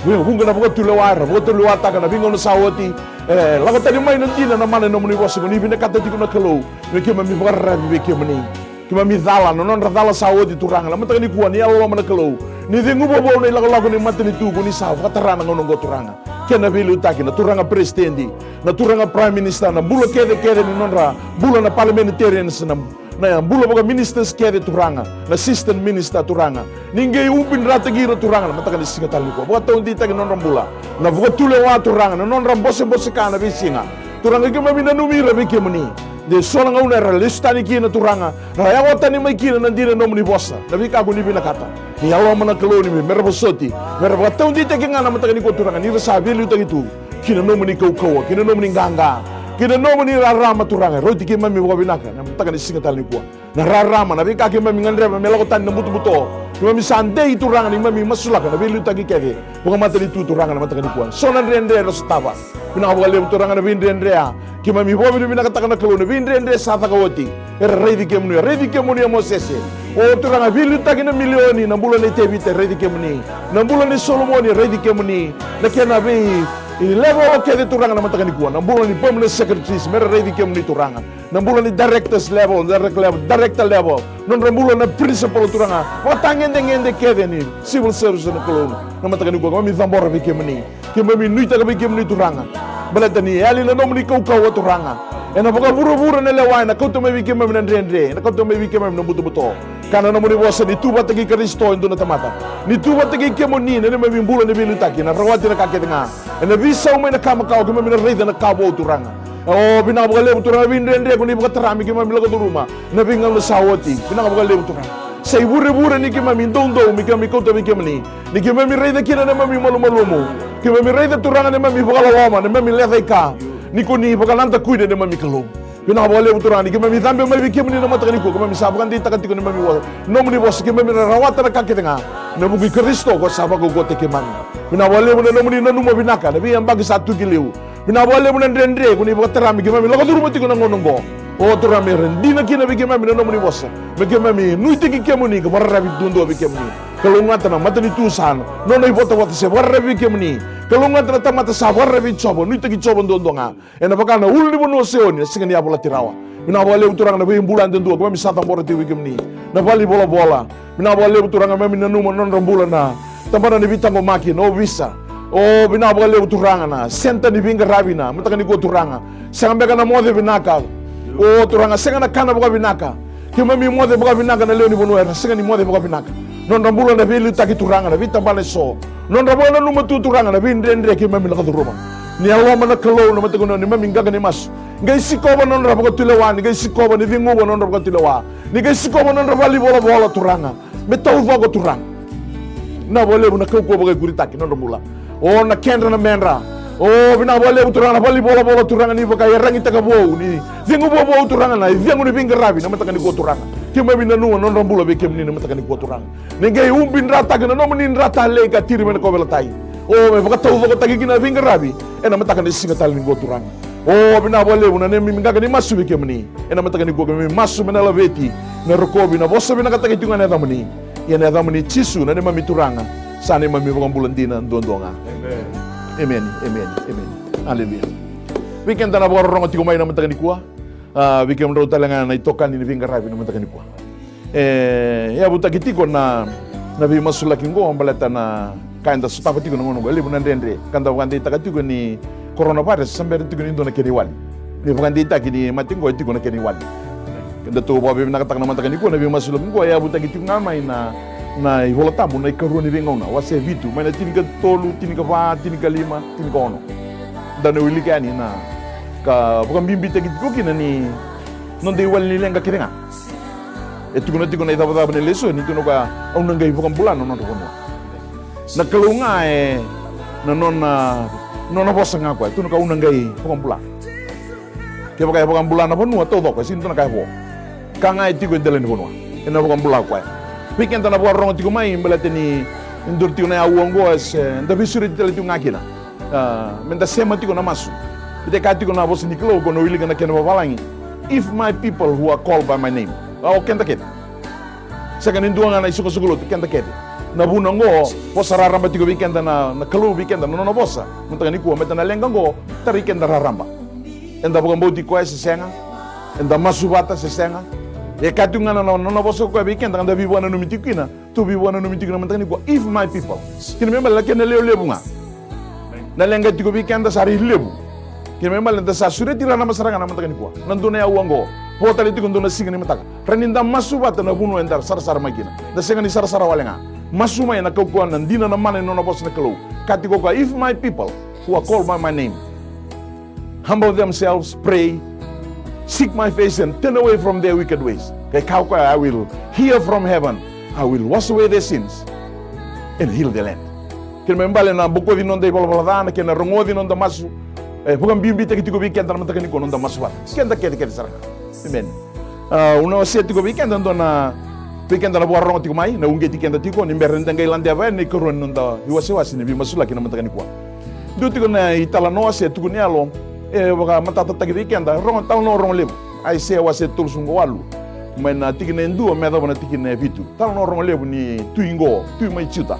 Vu-, vuqa na vakatulewa era vakatulewataka na veigauna sa oti, e lako tani mai na dina, na mana ni nomuni vosa, ko ni vinakata tiko na Kalou me keimami vakararavi vei kemuni. Keimami cala, na nodra cala sa oti Turaga na mataka nikua, ni yalololoma na Kalou, ni ceguva vou na ilakolako ni matanitu ko ni sa vakatara na gauna oqo Turaga. Kei na veiliutaki na turaga peresitedi, na turaga prime minister, na bula kecekece ni nodra bula na parliamentarians, na na bula vakaministers kece Turaga, na assistant minister Turaga. Ni qai ubidrataki ira Turaga na mataka ni siga tale nikua. Vakataudeitaki na nodra bula, na vakatulewa Turaga, na nodra bosebose ka na veisiga. Turaga, keimami nanumi ira vei kemuni. De so na gauna era lesu tani kina Turaga, ra yawa tani mai kina na dina ni nomuni vosa, na veika ko ni vinakata. Ni yalololoma na Kalou ni me, me ra vosoti, me ra vakataudeitaki ga na mataka nikua Turaga, ni ra sa veiliutaki tu ki na nomuni kaukauwa, ki na nomuni qaqa, ki na nomuni rarama Turaga. Rauti keimami vakavinaka na mataka ni siga tale nikua. Na rarama, na veika keimami gadreva me lako tani, na butobuto, keimami sa dei Turaga ni keimami masulaka na veiliutaki kece vakamatanitu Turaga na mataka nikua. So na dredre era sotava. Vinaka vakalevu Turaga na veidredre ya. Keimami vakavinavinakataka na Kalou na veidredre sa caka oti. Era raici kemuni, raici kemuni, a Mosese. O Turaga, veiliutaki na milioni, na bula nei Tevita, raici kemuni. Na bula nei Solomoni, raici kemuni. Na kena vei level kece, Turaga, na mataka nikua, na bula ni permanent secretaries, me ra raici kemuni, Turaga. Na bula ni directors level, direct level, director level, nodra bula na principal, Turaga, vakatagedegede kece ni civil service, na Kalou, na mataka nikua, keimami cabora vei kemuni. Keimami nuitaka vei kemuni, Turaga, baleta ni yali na nomuni kaukauwa, Turaga, ena vakavuravura na lewa, ena kauta mai vei keimami na dredre, ena kauta mai vei keimami na butobuto. Ka na nomuni vosa ni tu vata kei Karisito e dua na tamata, ni tu vata kei kemuni na neimami bula ni veiliutaki, na rawati na ka kece ga, ena veisau mai na ka makawa, keimami na raica na ka vou, Turaga. O, vinaka vakalevu, Turaga, veidredre ko ni vakatara me keimami lako curuma na veigauna sa oti. Vinaka vakalevu, Turaga. Sa ivurevure ni keimami doudou me keimami kauta vei kemuni, ni keimami raica kina na neimami malumalumu, keimami raica, Turaga, na neimami vakaloloma, na neimami lecaika, ni ko ni vakanadakuya na neimami Kalou. Vinaka vakalevu, Turaga, ni keimami cabe mai vei kemuni na mataka nikua, keimami sa vakadeitaka tiko na neimami vo-, nomuni vosa, keimami na rawata na ka kece ga ena vuku i Karisito ko sa vakaukauwataki keimami. Vinaka vakalevu na nomuni nanuma vinaka na veiyabaki sa tu ki liu. Vinaka vakalevu na dredre ko ni vakatara me keimami lako curuma tiko na gauna oqo. O, Turaga, me ra dina kina vei keimami na nomuni vosa, me keimami nuitaki kemuni ka vakararavi duadua vei kemuni. Kalougata na matanitu sa nona ivotavota se vakararavi vei kemuni. Kalougata na tamata sa vakararavi vei Jiova, nuitaki Jiova duadua ga. Ena vaka na ulunivanua o Saioni, na siga ni yavalati rawa. Vinaka vakalevu, Turaga, na veibula yadudua keimami sa cabora tiko vei kemuni, na valenivolavola. Vinaka vakalevu, Turaga, keimami nanuma na nodra bula na tabana ni veitaqomaki, na ovisa. O, vinaka vakalevu, Turaga, na senta ni veiqaravi na mataka nikua, Turaga. Sega beka na moce vinaka, o, Turaga, sega na kana vakavinaka. Keimami moce vakavinaka na lewe ni vanua era sega ni moce vakavinaka. Nodra bula na veiliutaki, Turaga, na veitabana eso. Nodra vakananuma tu, Turaga, na veidredre keimami lako curuma. Ni yaloma, na Kalou, na mataka nikua, neimami qaqa ni masu, qai sikova na nodra vakatulewa, ni qai sikova, ni ceguva na nodra vakatulewa, ni qai sikova na nodra valenivolavola, Turaga, me taucoko, Turaga. Vinaka vakalevu na kaukauwa vakaikuritaki na nodra bula. O, na kedra, na medra. O, vinaka vakalevu, Turaga, na valenivolavola, Turaga, ni vakaiyaragitaka vou, ni ceguva vou, Turaga, na icegu ni veiqaravi na mataka nikua, Turaga. Keimami nanuma na nodra bula vei kemuni na mataka nikua, Turaga. Ni qai ubidrataka na nomuni dra talei ka tiri mai na kauveilatai. O, me vakataucokotaki kina na veiqaravi ena mataka ni siga tale nikua, Turaga. O, vinaka vakalevu na neimami qaqa ni masu vei kemuni ena mataka nikua, keimami masu me na laveti, me rokovi, na vosa vinakataki tiko ga na yacamuni. Ia na yacamuni Jisu na neimami Turaga, sa neimami iVakabula dina duadua ga. Emeni. Emeni, emeni, emeni. Aleluya. Vei keda na vakarorogo tiko mai na mataka nikua, a, vei kemudrau tale ga na itokani ni veiqaravi na mataka nikua. E yavutaki tiko na, na veimasulaki oqo baleta na ka eda sotava tiko na gauna oqo, e levu na dredre. Ka da vakadeitaka tiko ni coronavirus sa bera tiko ni dua na kena iwali. Ni vakadeitaki ni mate oqo e tiko na kena iwali. Kedatou vakavinavinakataka na mataka nikua na veimasulaki oqo, e yavutaki tiko ga mai na, na iVolatabu, na iKarua ni Veigauna, wase vitu, mai na tinikatolu, tinikava, tinikalima, tinikaono. Da na wilika yani na ka vakabibitaki tiko kina ni noda iwali ni leqa kece ga. E tukuna tiko na icavacava ni lesoni, tukuna o koya, au na qai vakabula na nodra vanua. Na Kalou ga e, na nona, nona vosa ga o koya, tukuna o koya, au na qai vakabula. Kevaka e vakabula na vanua taucoko, e sega ni dua na ka e vo. Ka ga e tiko e dela ni vanua, ena vakabula o koya. Vei keda na vakarorogo tiko mai, baleta ni duri tiko na aua oqo, e se da veisureti tale tiko ga kina. A, meda sema tiko na masu. Baleta e kaya tiko na vosa ni Kalou, ko na wilika na kena vavalagi, "If my people who are called by my name." A, o keda kece. Sega ni dua ga na isoqosoqo lotu, keda kece. Na vuna oqo, vosa raraba tiko vei keda na, na Kalou vei keda, na nona vosa. Mataka nikua, meda na leqa oqo, tarai keda raraba. Eda vakabauti koya se sega, eda masu vata se sega. E kaya tiko ga na, na, na nona vosa o koya vei keda, ka da veivakananumi tiko kina, tou veivakananumi tiko na mataka nikua, "If my people." Kena ibalebale na kena lewe levu ga. Na leqa tiko vei keda sa rui levu. Kena ibalebale da sa sureti raraba sara ga na mataka nikua. Na dua na aua oqo. Vo tale tiko dua na siga ni mataka. Rawa ni da masu vata na vanua eda sarasara mai kina. Da sega ni sarasara wale ga. Masu mai ena kaukauwa, na dina, na mana ni nona vosa na Kalou. Kaya tiko o koya, "If my people who are called by my name humble themselves, pray, seek my face and turn away from their wicked ways." Qai kaya o koya, "I will hear from heaven, I will wash away their sins and heal their land." Kena ibalebale na bokoci noda ivalavala ca, na kena rogoci noda masu. E vakabibitaki tiko vei keda na mataka nikua noda masu vata. Keda kece kece sara ga. Emeni. A, au na wasea tiko vei keda dua na, vei keda na vakarorogo tiko mai, na uqeti keda tiko, ni bera ni da qai ladeva yani na ikarua ni noda iwasewase ni veimasulaki na mataka nikua. Dua tiko na italanoa se tuku ni yalo e vakamatatataki vei keda, rogo, talanoa rogo levu. Aisea wase tolusagavulu ka walu, mai na tikina e dua me yacova na tikina e vitu. Talanoa rogo levu ni tui qo, tui mai Juta,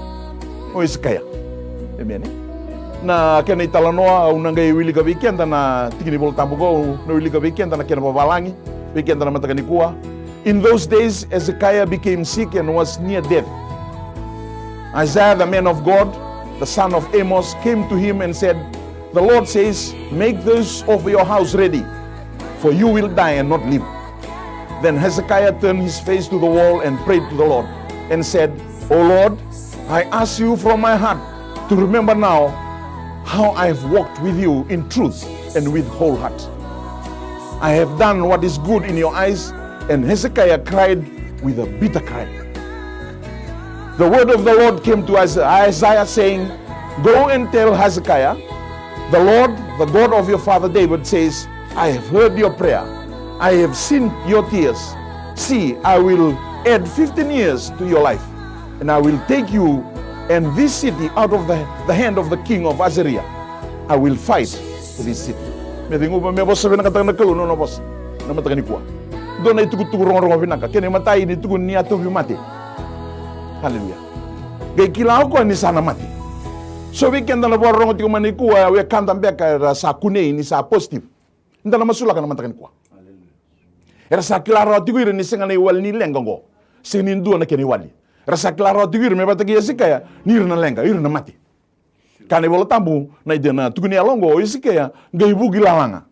o Esekaia. Emeni. Na kena italanoa, au na qai wilika vei keda na tiki ni Vola Tabu qo, au na wilika vei keda na kena vavalagi vei keda na mataka nikua. In those days, Hezekiah became sick and was near death. Isaiah, the man of God, the son of Amos, came to him and said, "The Lord says, make those of your house ready, for you will die and not live." Then Hezekiah turned his face to the wall and prayed to the Lord and said, "O Lord, I ask you from my heart to remember now how I have walked with you in truth and with whole heart. I have done what is good in your eyes." And Hezekiah cried with a bitter cry. The word of the Lord came to Isa-, Isaiah, saying, "Go and tell Hezekiah, the Lord, the God of your father David, says, I have heard your prayer. I have seen your tears. See, I will add fifteen years to your life, and I will take you and this city out of the, the hand of the king of Assyria. I will fight for this city." Me cegu, me vosa vinakataka na Kalou na nona vosa na mataka nikua. Dua na itukutuku rogorogo vinaka. Kena imatai ni tukuni ni a tauvimate. Haleluya. Qai kila o koya ni sa na mate. So vei keda na vakarorogo tiko mai nikua, e wekada beka era sa kunei ni sa positive. Eda na masulaka na mataka nikua. Era sa kila rawa tiko ira ni sega na iwali ni leqa oqo. Sega ni dua na kena iwali. Era sa kila rawa tiko ira me vata kei Hezekiah ni ira na leqa, ira na mate. Kaya na iVola Tabu, na ida na tukuni yalo oqo, o Hezekiah qai vuki lalaga.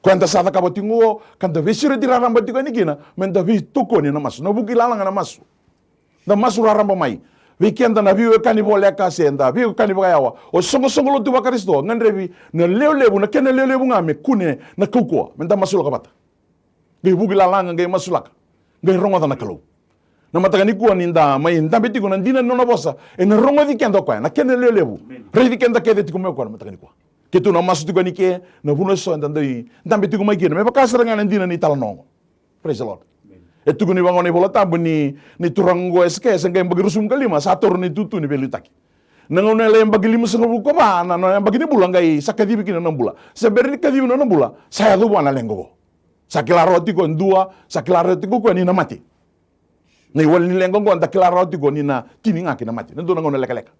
Koya eda sa cakava tiko oqo, ka da veisureti raraba tiko yani kina, me da veitokoni ena masu. Na vuki lalaga na masu. Da masu raraba mai. Vei keda na veiwekani voleka se da veiwekani vakayawa, o soqosoqo lotu vaKarisito, gadrevi na lewe levu, na kena lewe levu ga me kune na kaukauwa, me da masulaka vata. Qai vuki lalaga, qai masulaka, qai rogoca na Kalou. Na mataka nikua ni da mai dabe tiko na dina ni nona vosa, ena rogoci keda o koya, na kena lewe levu. Raici keda kece tiko mai o koya na mataka nikua. Keitou na masu tiko yani ke, na vanua eso eda dau dabe tiko mai kina, me vaka sara ga na dina ni talanoa oqo. Praise the Lord. E tukuni vaqo na iVola Tabu ni, ni turaga oqo Hezekiah, sa qai yabaki ruasagavulu ka lima, sa toro na itutu ni veiliutaki. Na gauna e lai yabaki limasagavulu ka va, na, na yabaki ni bula qai sa kacivi kina na bula. Se bera ni kacivi na nona bula, sa yaco vua na leqa oqo. Sa kila rawa tiko e dua, sa kila rawa tiko o koya ni na mate. Na iwali ni leqa oqo da kila rawa tiko ni na tini ga ki na mate, na dua na gauna lekaleka.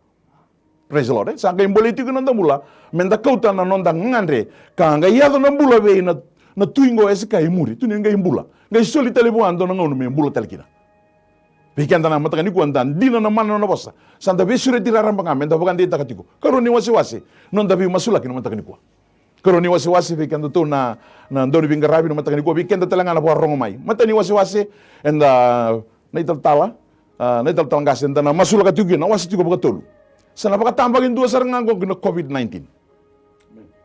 Praise the Lord, e? Sa qai bolei tiko na noda bula, me da kauta na noda gagadre, ka qai yaco na bula vei na, na tui oqo Hezekiah e muri, tu ni qai bula. Qai soli tale vua e dua na gauna me bula tale kina. Vei keda na mataka nikua, da dina na mana na nona vosa. Sa da veisureti raraba ga, me da vakadeitaka tiko. Karua ni wasewase, noda veimasulaki na mataka nikua. Karua ni wasewase vei kedatou na, na dauniveiqaravi na mataka nikua, vei keda tale ga na vakarorogo mai. Matai ni wasewase, eda na italatala, a, na italatala qase, eda na masulaka tiko kina, na wase tiko vakatolu. Sa na vakatabakidua sara ga oqo ki na COVID nineteen.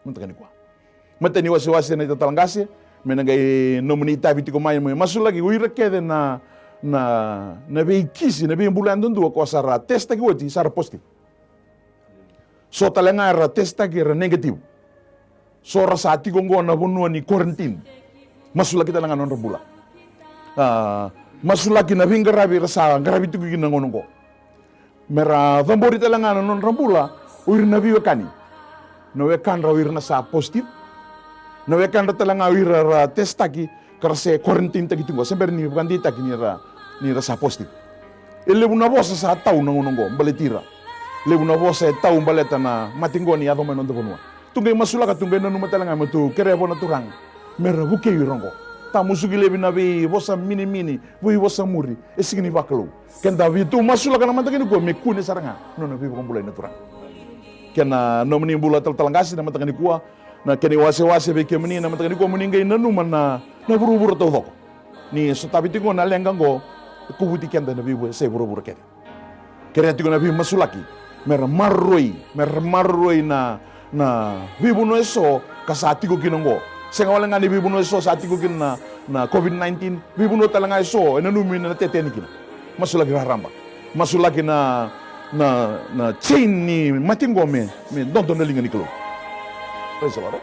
Mataka nikua. Matai ni wasewase na italatala qase, me na qai nomuni itavi tiko mai, me masulaki o ira kece na, na, na veikisi, na veibula yadudua ko sa ra testaki oti, sa ra positive. So tale ga era testaki era negative. So ra sa tiko oqo na vanua ni quarantine. Masulaki tale ga na nodra bula. A, masulaki na veiqaravi era sa qaravi tiko kina na gauna oqo. Me ra cabori tale ga na nodra bula o ira na veiwekani. Na wekadra o ira na sa positive. Na wekadra tale ga o ira ra testaki, ka ra se quarantine taki tiko, se bera ni vakadeitaki ni ra, ni ra sa positive. E levu na vosa sa tau na gauna oqo baleti ira. Levu na vosa e tau baleta na mate oqo ni yaco mai na noda vanua. Tu qai masulaka, tu qai nanuma tale ga me tu kerea vua na Turaga me ra vukei ira oqo. Ta musuki laivi na veivosa minimini, veivosa muri, e sega ni vakalou. Keda veitou masulaka na mataka nikua me kune sara ga na nona veivakabulai na Turaga. Kena nomuni bula talatala qase na mataka nikua, na kena iwasewase vei kemuni na mataka nikua, mo ni qai nanuma na, na vuravura taucoko. Ni sotavi tiko na leqa oqo, e kovuti keda na veivosaki vuravura kece. Kerea tiko na veimasulaki me ra maroroi, me ra maroroi na, na veivanua eso ka sa tiko kina oqo. Sega wale ga ni veivanua eso sa tiko kina na, na COVID nineteen, veivanua tale ga eso e nanumi na tete yani kina. Masulaki raraba. Masulaki na, na, na chain ni mate oqo me, me dodo na liga ni Kalou. Praise the Lord, e?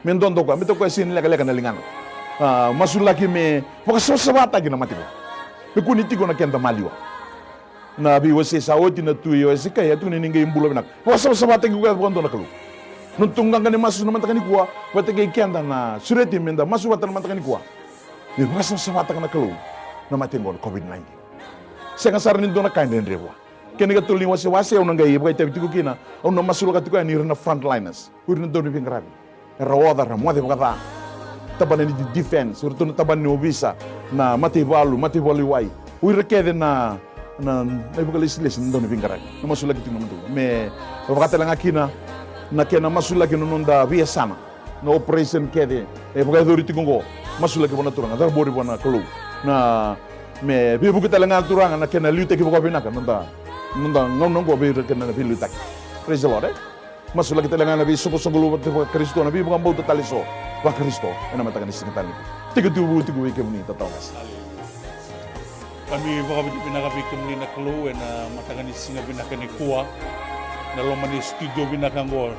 Me dodo koya, me toka koya sega ni lekaleka na ligana. A, masulaki me vakasavasavataki na mate oqo. Me kua ni tiko na keda maliwa. Na veiwasei sa oti na tui o Hesekia, e tukuna ni qai bula vinaka. Vakasavasavataki koya vakadua na Kalou. Nodatou qaqa ni masu na mataka nikua, vata kei keda na sureti me da masu vata na mataka nikua. Me vakasavasavataka na Kalou na mate oqo na COVID nineteen. Sega sara ni dua na ka e dredre vua. Kena ikatolu ni wasewase au na qai vakaitavi tiko kina, au na masulaka tiko yani ira na frontliners, o ira na dau ni veiqaravi. Era oca, era moce vakaca. Tabana ni defense, o iratou na tabana ni ovisa, na mataivalu, mataivalu i wai. O ira kece na, na, na ivakalesilesi na dau ni veiqaravi. Na masulaki tiko na madau. Me vaka tale ga kina na kena masulaki na noda veiyasana. Na operation kece e vakayacori tiko oqo, masulaki vua na Turaga, cabori vua na Kalou. Na me veivuke tale ga na Turaga na kena liutaki vakavinaka noda, noda gauna oqo vei ira kei na veiliutaki. Praise the Lord, e? Masulaki tale ga na veisoqosoqo luvata vaKarisito, na veivakabauta tale so vaKarisito ena mataka ni siga tale. Tiko tu vu tiko vei kemuni tatau qase. Keimami vakavinavinaka vei kemuni na Kalou ena mataka ni siga vinaka nikua. Na loma ni studio vinaka oqo,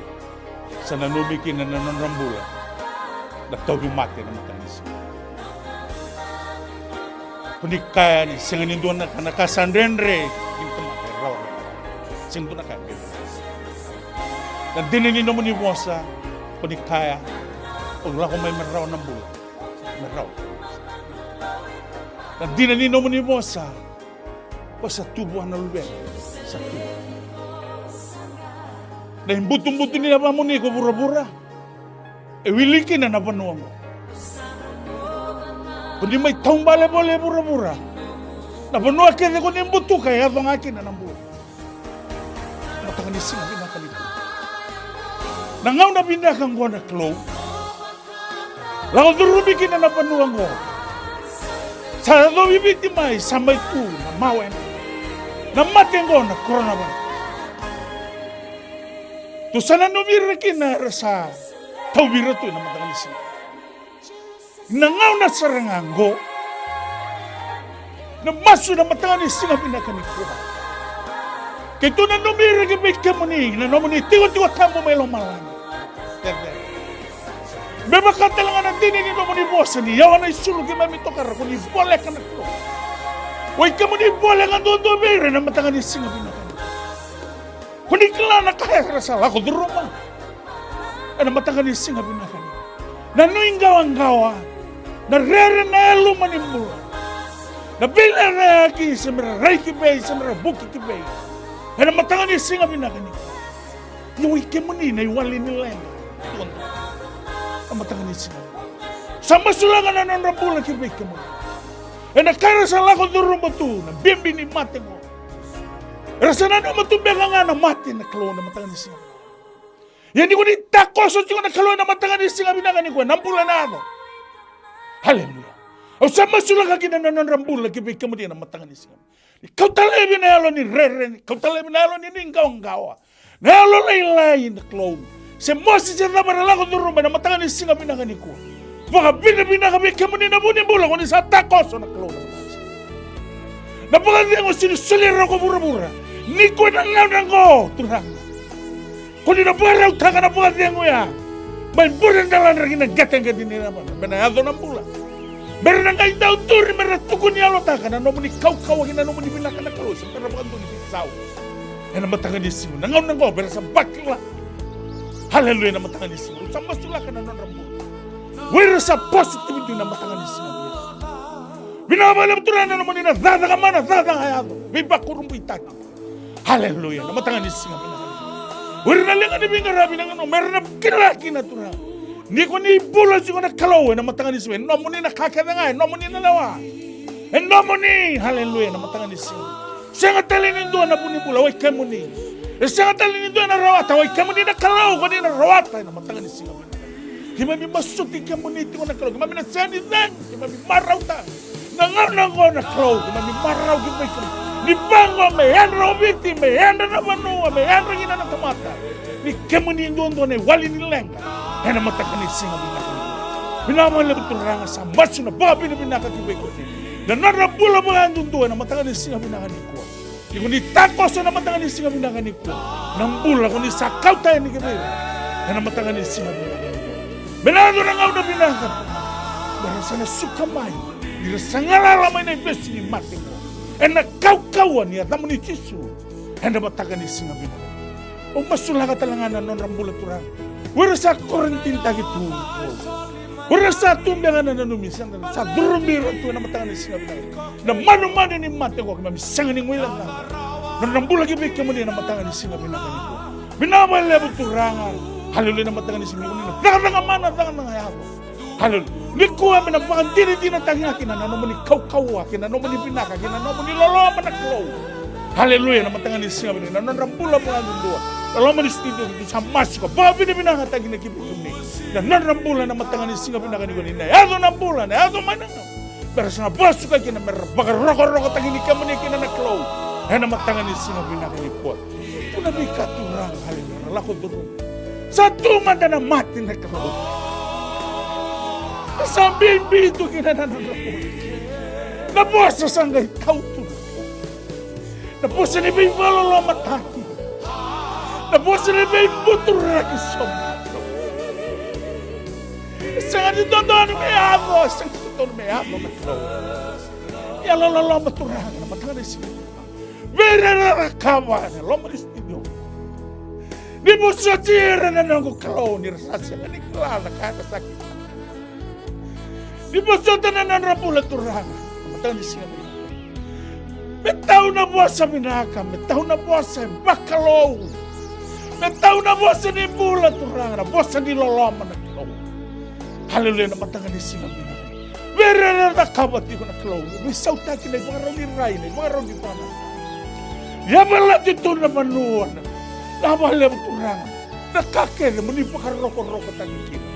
sa nanumi kina na nodra bula na tauvimate na mataka ni siga. Ko ni kaya ni sega ni dua na ka, na ka sa dredre ni tamata e rawa. Sega ni dua na ka e dredre. Na dina ni nomuni vosa, ko ni kaya, au lako mai me rawa na bula. Me rawa. Na dina ni nomuni vosa, ko sa tu vua na luvena. Sa tu. Na ibutubutu ni yavamuni ko vuravura, e wili kina na vanua oqo. Ko ni mai taubale voli e vuravura. Na vanua kece ko ni butuka e yaco ga kina na bula. Mataka ni siga vinaka nikua. Na gauna vinaka oqo na Kalou. Lako curumi kina na vanua oqo. Sa yacovi Viti mai, sa mai tu na mawena. Na mate oqo na coronavirus. Tu sa nanumi ira kina era sa tauvi ira tu ena mataka ni siga. Na gauna sara ga oqo. Na masu ena mataka ni siga vinaka nikua. Keitou nanumi ira ki vei kemuni, na nomuni tikotiko tabu mai lomalagi. Me vaka tale ga na dina ni nomuni vosa ni yawa na isulu keimami tokara, ko ni voleka na Kalou. Oi kemuni voleka duadua vei ira ena mataka ni siga vinaka nikua. Ko ni kila na ka era sa lako curuma ena mataka ni siga vinaka ni. Na nuiqawaqawa, na rere, na yaluma ni bula, na veilerayaki, se mera rai ki vei, se mera vuki ki vei. Ena mataka ni siga vinaka ni. Ia oi kemuni na iwali ni leqa. Na mataka ni siga. Sa masulaka na nodra bula ki vei kemuni. Ena ka era sa lako curuma tu, na bibi ni mate qo. Era sa nanuma tu beka ga na mate na Kalou na mataka ni siga. Ia ni ko ni takoso tiko na Kalou ena mataka ni siga vinaka nikua, na bula ena yaco. Haleluya. Au sa masulaka kina na nodra bula ki vei kemuni ena mataka ni siga. Ni kauta laivi na yalo ni rere, ni kauta laivi na yalo ni nuiqawaqawa. Na yalo lailai na Kalou. Se mosi se cava era lako curuma ena mataka ni siga vinaka nikua. Vakavinavinaka vei kemuni na vu ni bula ko ni sa takoso na Kalou na mataka ni siga. Na vakacegu sega ni solia rawa ko vuravura. Nikua na gauna oqo Turaga. Ko ni na vakarautaka na vakacegu oya mai bure daladra ki na qeteqete ni yavana me na yaco na bula. Me ra na qai dau duri me ra tukuni yalotaka na nomuni kaukauwa kei na nomuni vinaka na Kalou se me ra vakadua ni veisau. Ena mataka ni siga na gauna oqo me ra sa vakila. Haleluya, na mataka ni siga sa masulaka na nodra bula. O ira sa positive tu na mataka ni siga. Vinaka vakalevu Turaga na nomuni na cakacaka mana cakacaka yaco veivakurabuitaki. Haleluya, na mataka ni siga vinaka. O ira na liga ni veiqaravi na gauna me ra na kila kina Turaga ni ko ni bula tiko na Kalou ena mataka ni siga. E nomuni na ka kece ga, e nomuni na lewa. E nomuni, haleluya, na mataka ni siga. Sega tale ni dua na vu ni bula, oi kemuni. E sega tale ni dua na rawata, oi kemuni na Kalou, ko ni na rawata ena mataka ni siga. Keimami masuti kemuni tiko na Kalou, keimami na sega ni cegu, keimami marauta. Na gauna oqo na Kalou, keimami marau ki vei kemuni. Ni vaqo me yadra o Viti, me yadra na vanua, me yadra kina na tamata. Ni kemuni duadua na iwali ni leqa. Ena mataka ni siga vinaka nikua. Vinaka vakalevu Turaga, sa masu na vakavinavinaka ki vei kemuni. Na nodra bula vakayadudua ena mataka ni siga vinaka nikua. Ni ko ni takoso ena mataka ni siga vinaka nikua. Na bula ko ni sa kauta yani ki vei ira ena mataka ni siga vinaka nikua. Me na yaco na gauna vinaka. Me ra sa na suka mai. Ni ra sa galala mai na ivesu ni mate qo. Ena kaukauwa ni yacamuni Jisu. Ena mataka ni siga vinaka. Au masulaka tale ga na nodra bula Turaga. O ira sa korantinitaki tu. O ira sa tu beka na nanumi sa curumi ira tu ena mataka ni siga vinaka. Na manumanu ni mate qo keimami sega ni guilecava. Nodra bula ki vei kemuni na mataka ni siga vinaka nikua. Vinaka vakalevu Turaga. Haleluya, na mataka ni siga nikua. Cakacaka mana, cakacaka yaco. Haleluya. Nikua me na vakadinadinataki ga kina na nomuni kaukauwa, kina na nomuni vinaka, kina na nomuni loloma na Kalou. Haleluya, na mataka ni siga vinaka. Na nodra bula vakayadudua. Loloma ni studio, keitou sa masu ka vakavinavinakataki na ki vei kemuni. Na nodra bula na mataka ni siga vinaka nikua, ni na yaco na bula, na yaco mai na gauna. Mera sa na vasuka kina, mera vakarokorokotaki ni kemuni kina na Kalou. Ena mataka ni siga vinaka nikua. Tu na veika Turaga, haleluya, era lako curuma. Sa tu mada na mate na Kalou. Sa bibi tu kina na nodra bula. Na vosa sa qai tau tu na Kalou. Na vosa ni veivakalolomataki. Na vosa ni veibuturaki sobu. E sega ni dodonu me yaco, e sega ni dodonu me yaco na Kalou. Ia loloma Turaga na mataka ni siga. Vei ira era cakava ena loma ni studio. Ni vosoti ira na noqu Kalou, ni ra sa sega ni kila na ka era sa kila. Ni vosota na nodra bula Turaga na mataka ni siga. Me tau na vosa vinaka, me tau na vosa e vakalou. Me tau na vosa ni bula Turaga, na vosa ni loloma na Kalou. Haleluya, na mataka ni siga vinaka. Vei ira era cakava tiko na Kalou, veisautaki na ivakarau ni rai, na ivakarau ni vana. Ia valati tu na vanua na, na vakalevu Turaga. Na ka kece mo ni vakarokorokotaki kina.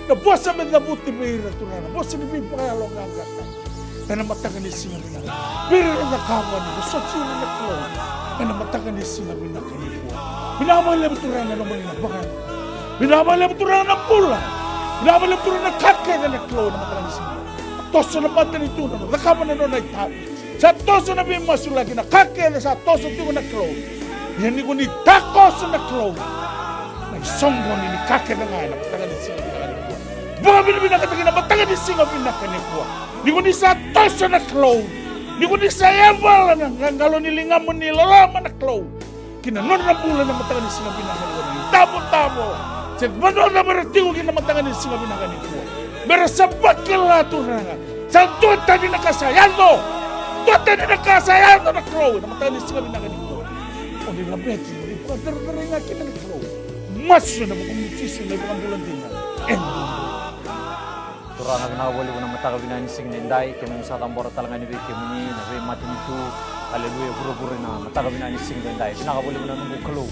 Na vosa me cavuti vei ira Turaga, na vosa ni veivakayaloqaqataki. Ena mataka ni siga vinaka. Vei ira na cakava ni vosoti ira na Kalou. Ena mataka ni siga vinaka nikua. Vinaka vakalevu Turaga na nomuni na vaka. Vinaka vakalevu Turaga na bula. Vinaka vakalevu Turaga na ka kece na Kalou ena mataka ni siga. Toso na matanitu na cakava na nona itavi. Sa toso na veimasulaki na ka kece sa toso tiko na Kalou. Ia ni ko ni takoso na Kalou. Na isoqoni ni ka kece ga ena mataka ni siga vinaka nikua. Vakavinavinakataki na mataka ni siga vinaka nikua. Ni ko ni sa toso na Kalou. Ni ko ni sa yavala na qaqalo ni ligamuni loloma na Kalou. Ki na nodra bula na mataka ni siga vinaka nikua. Na itavotavo se vanua cava era tiko kina na mataka ni siga vinaka nikua. Mera sa vakila Turaga. Sa duatani na ka sa yaco. Duatani na ka sa yaco na Kalou na mataka ni siga vinaka nikua. O ni laveti, o ni vakacerecerei ga kina na Kalou. Masu ena vuku i Jisu na iVakabula dina. Emeni. Turaga vinaka vakalevu na mataka vinaka ni siga nidai, keimami sa cabora tale ga ni vei kemuni na veimatanitu. Haleluya, vuravura na mataka vinaka ni siga nidai. Vinaka vakalevu na noqu Kalou.